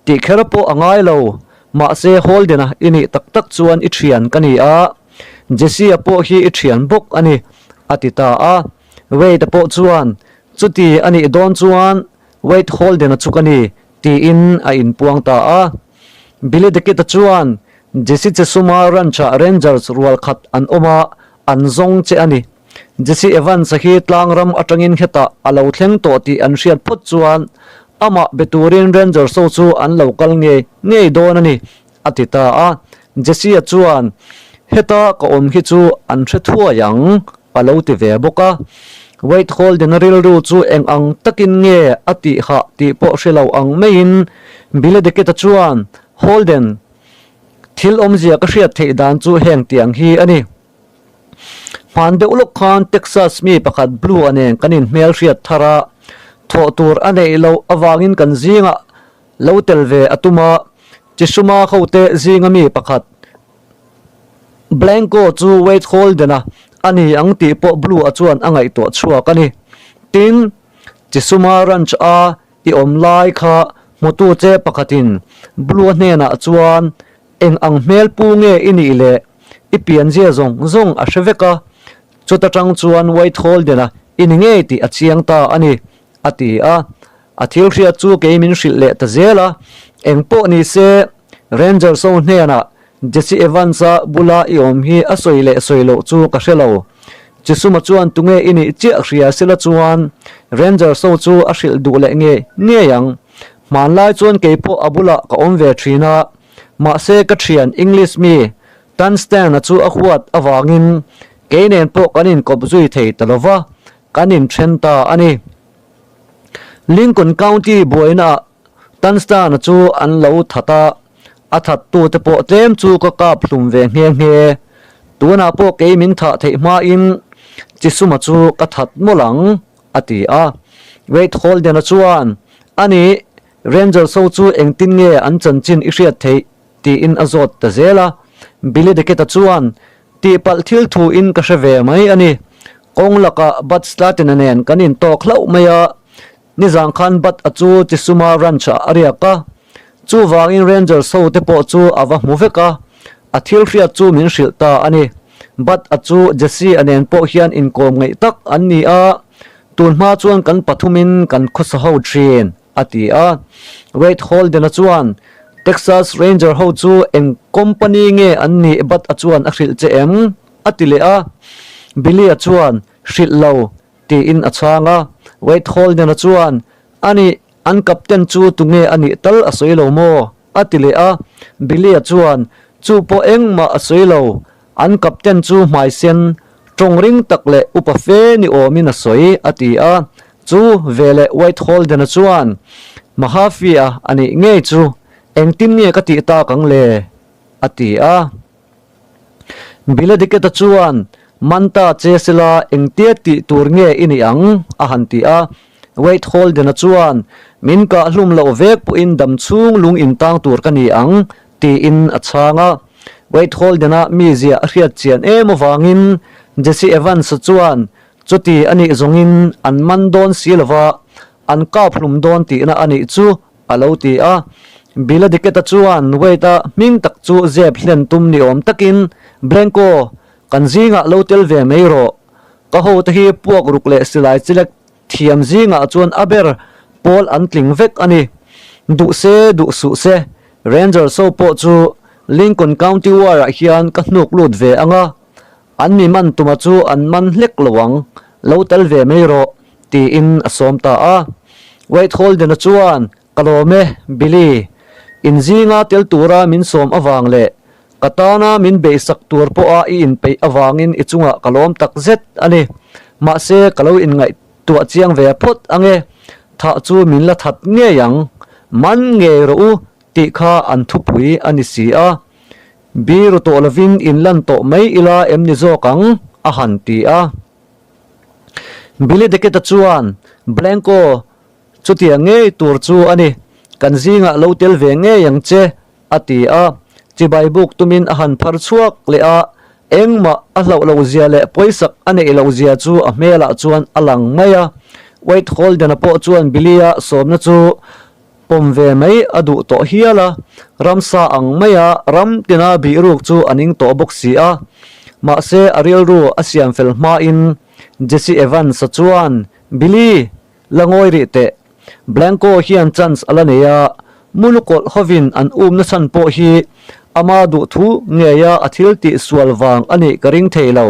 A: Tih kher pawh a ngai lo, mahse Holden-a i nih tak tak chuan i thian ka ni a, Jesse-a pawh hi i thian bawk a ni, a ti ta a. Wade-a pawh chuan, Chuti a nih dawn chuan Wade Holden-a chu ka ni, tiin a inpuang ta a. Billy the Kid-a chuan, Jesse Chesuma Ranch-ah Rangers rual khat an awm a, an zawng che a ni. Jesse Evans-a hi tlang ram atangin hetah a lo thleng tawh tih an hriat phawt chuan amah be turin Rangers ho chu an lo kal ngei ngei dawn a ni, a ti ta a. Jesse-a chuan, Heta ka awm hi chu an hre thuai ang, a lo ti ve bawk a. Wade Holden-a rilru chu eng ang takin nge a tih hah tih pawh hre lo ang maiin Billy the Kid-a chuan, Holden, thil awmzia ka hriat theih dan chu heng tiang hi a ni. Hman deuh lawk khan Texas mi pakhat Blue-a nen kan inhmel hriat thar a, thawh tur a neih loh avangin kan zingah lo tel ve a tum a, Chisuma hote zinga mi pakhat Blanco chu Wade Holden-a a ni ang tih pawh Blue-a chuan a ngaihtuah chhuak a ni. Tin, Chisuma Ranch-a i awm lai kha hmutu che pakhatin Blue-a hnenah chuan Eng ang hmel pu nge i nih le? I pianzia zawng zawng a hre vek a, chuta tang chuan White Holden-a i ni ngei tih a chiang ta a ni, a ti a. A thil hriat chu kei min hrilh leh ta zel a, eng pawh ni se, Rangers ho hnenah Jesse Evans-a bula i awm hi a sawi leh sawi loh chu ka hre lo. Chisuma chuan tunge i nih chiah hria sela chuan Rangers ho chu a hrilh duh leh ngei ngei ang. Hmanlai chuan kei pawh a bulah ka awm ve thin a, Mahse ka thian English mi Dunstan-a chu a huat avangin kei nen pawh kan inkawp zui thei ta lo va, kan inthen ta a ni. Lincoln County buainaah Dunstan-a chu an lo that a, a thattute pawh tlem chu ka kap hlum ve nghe nghe. Tunah pawh kei min thah theih hmain Chisuma chu ka that mawlh ang, a ti a. Wade Holden-a chuan, A nih, Rangers ho chu engtin nge an chanchin i hriat theih? tiin a zawt ta zel a. Billy the Kid-a chuan, Tihpalh thil thu in ka hre ve mai a ni. Kawng lakah Bud Slatin-a nen kan intawk hlauh mai a, nizan khan Bud-a chu Chisuma Ranch-ah a riak a. Chuvangin Rangers ho te pawh chu a va hmu vek a, a thil hriat chu min hrilh ta a ni. Bud-a chu Jesse-a nen pawh hian inkawm ngaih tak an ni a, tun hma chuan kan pathumin kan khawsa ho thin. a ti a. Wade Holden-a chuan, Texas Ranger ho chu eng company nge an nih Bud-a chuan a hrilh che em? a ti leh a. Billy-a chuan, Hrilh lo, tiin a chhang a. Wade Holden-a chuan, A nih, an captain chu tunge a nih tal a sawi lo maw? a ti leh a. Billy-a chuan, Chu pawh engmah a sawi lo, An captain chu hmaisen, tawng ring tak leh upa fe ni awmin a sawi, a ti a. Chu veleh White Holden-a chuan, Mahafi-a a nih ngei chu, engtin nge ka tih tak ang le? a ti a. Biladiketa chuan, Manta che sela engtia tih tur nge i nih ang? a han ti a. Wade Holden-a chuan, Min kah hlum loh vek pawhin dam chhung lung intang tur ka ni ang, tiin a chhang a. Wade Holden-a mizia a hriat chian em avangin Jesse Evans-a chuan chuti a nih zawngin an man dawn si lova, an kap hlum dawn tihna a nih chu a lo ti a. Bill-a Dickett-a chuan Wade-a hming tak chu zep hlen tum ni awm takin, Blanco, kan zingah lo tel ve mai rawh. Ka hote hi puak ruk leh silai chilek thiam zingah chuan a ber pawl an tling vek a ni. Duh se duh suh se, Rangers ho pawh chu Lincoln County War-ah hian ka hnuk lut ve ang a, an mi man tuma chu an man hlek lo ang, lo tal ve mai rawh, tiin a sawm ta a. Wade Holden-a chuan, Ka lawm e, Billy. In zinga tel tura min sawm avang leh ka tana min beihsak tur pawha i inpeih avangin i chungah ka lawm tak zet a ni. Mahse, ka lo inngaihtuah chiang ve phawt ang e. Thah chu min la that ngei ang. Man ngei rawh u tih kha an thupui a ni si a. Biru tawh lovin inlan tawh mai ila em ni zawk ang? a han ti a. Billy Dackett-a chuan, Blanco, chutiang ngei tur chu a ni. Kan zingah lo tel ve ngei ang che, a ti a. Chibai buk tumin a han phar chhuak leh a, engmah a hlauh loh zia leh pawisak a neih loh zia chu a hmelah chuan a lang mai a. Wade Holden-a pawh chuan Billy-a sawmna chu pawm ve mai a duh tawh hial a, ramsa ang maia ram tina bihruk chu a ning tawh bawk si a. Mahse a rilru a siam fel hmain Jesse Evans-a chuan, Billy, la ngawi rih teh. Blanco hian chance a la nei a, Mulukawlh hovin an um nachhan pawh hi ama duhthu ngeia a thil tih sual vang a nih ka ring thei lo.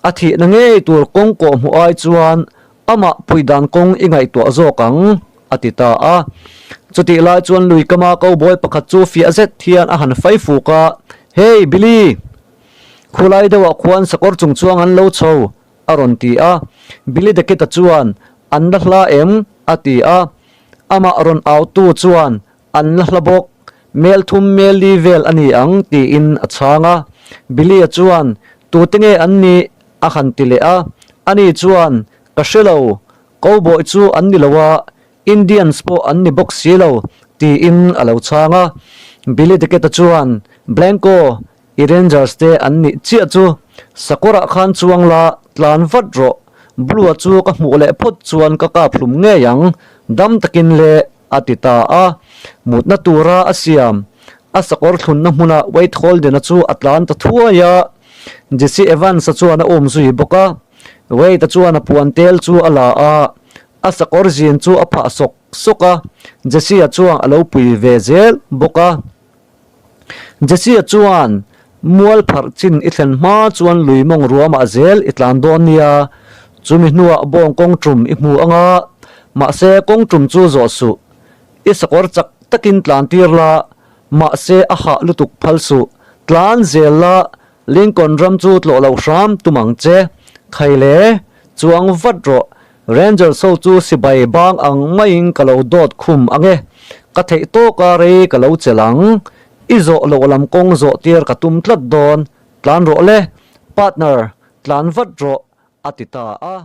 A: A thihna ngei tur kawng kawh hmuh ai chuan amah pui dan kawng i ngaihtuah zawk ang, a ti ta a. Chutih lai chuan lui kama cowboy pakhat chu fiah zet hian a han fai fuk a, Hey, Billy! Khulai deuhah khuan sakawr chung chuang an lo chho, a rawn ti a. Billy the Kid-a chuan, An la hla em? a ti a. Amah rawn autu chuan, An la hla bawk. Mel thum mel li vel a ni ang, tiin a chhang a. Billy-a chuan, Tute nge an nih? a han ti leh a. Ani chuan, Ka hre lo. Cowboy chu an ni lo a, Indians pawh an ni bawk si lo, tiin a lo chhang a. Billy the Kid-a chuan, Blanco, I Rangers te an nih chiah chu sakawrah khan chuang la tlan vat rawh, Blue-a chu ka hmuh leh phawt chuan ka kap hlum ngei ang, dam takin le a ti ta a. Mutna tura a siam a sakawr thlunna hmuna Wade Holden-a chu a tlan ta thuai a, Jesse Evans-a chuan a um zui bawk a. Wade-a chuan a puan tel chu a la a, a sakawr zin chu a phah sawk sawk a, Jesse-a chuan a lo pui ve zel bawk a. Jesse-a chuan, Mual pharh chin i thlen hma chuan lui mawng ruamah zel i tlan dawn nia, chumi hnuah bawng kawng tum i hmu ang a, mahse kawng tum chu zawh suh. I sakawr chak takin tlan tir la, mahse a hah lutuk phal suh. Tlan zel la, Lincoln ram chu tlawh loh hram tum ang che. Khaile, chuang vat rawh, Rangers ho chu sipai bang ang maiin ka lo dawt khum ang e, ka theih tawka rei ka lo chelh ang. I zawh loh lam kawng zawh tir ka tum tlat dawn, tlan rawh le, partner, tlan vat rawh, a ti ta a.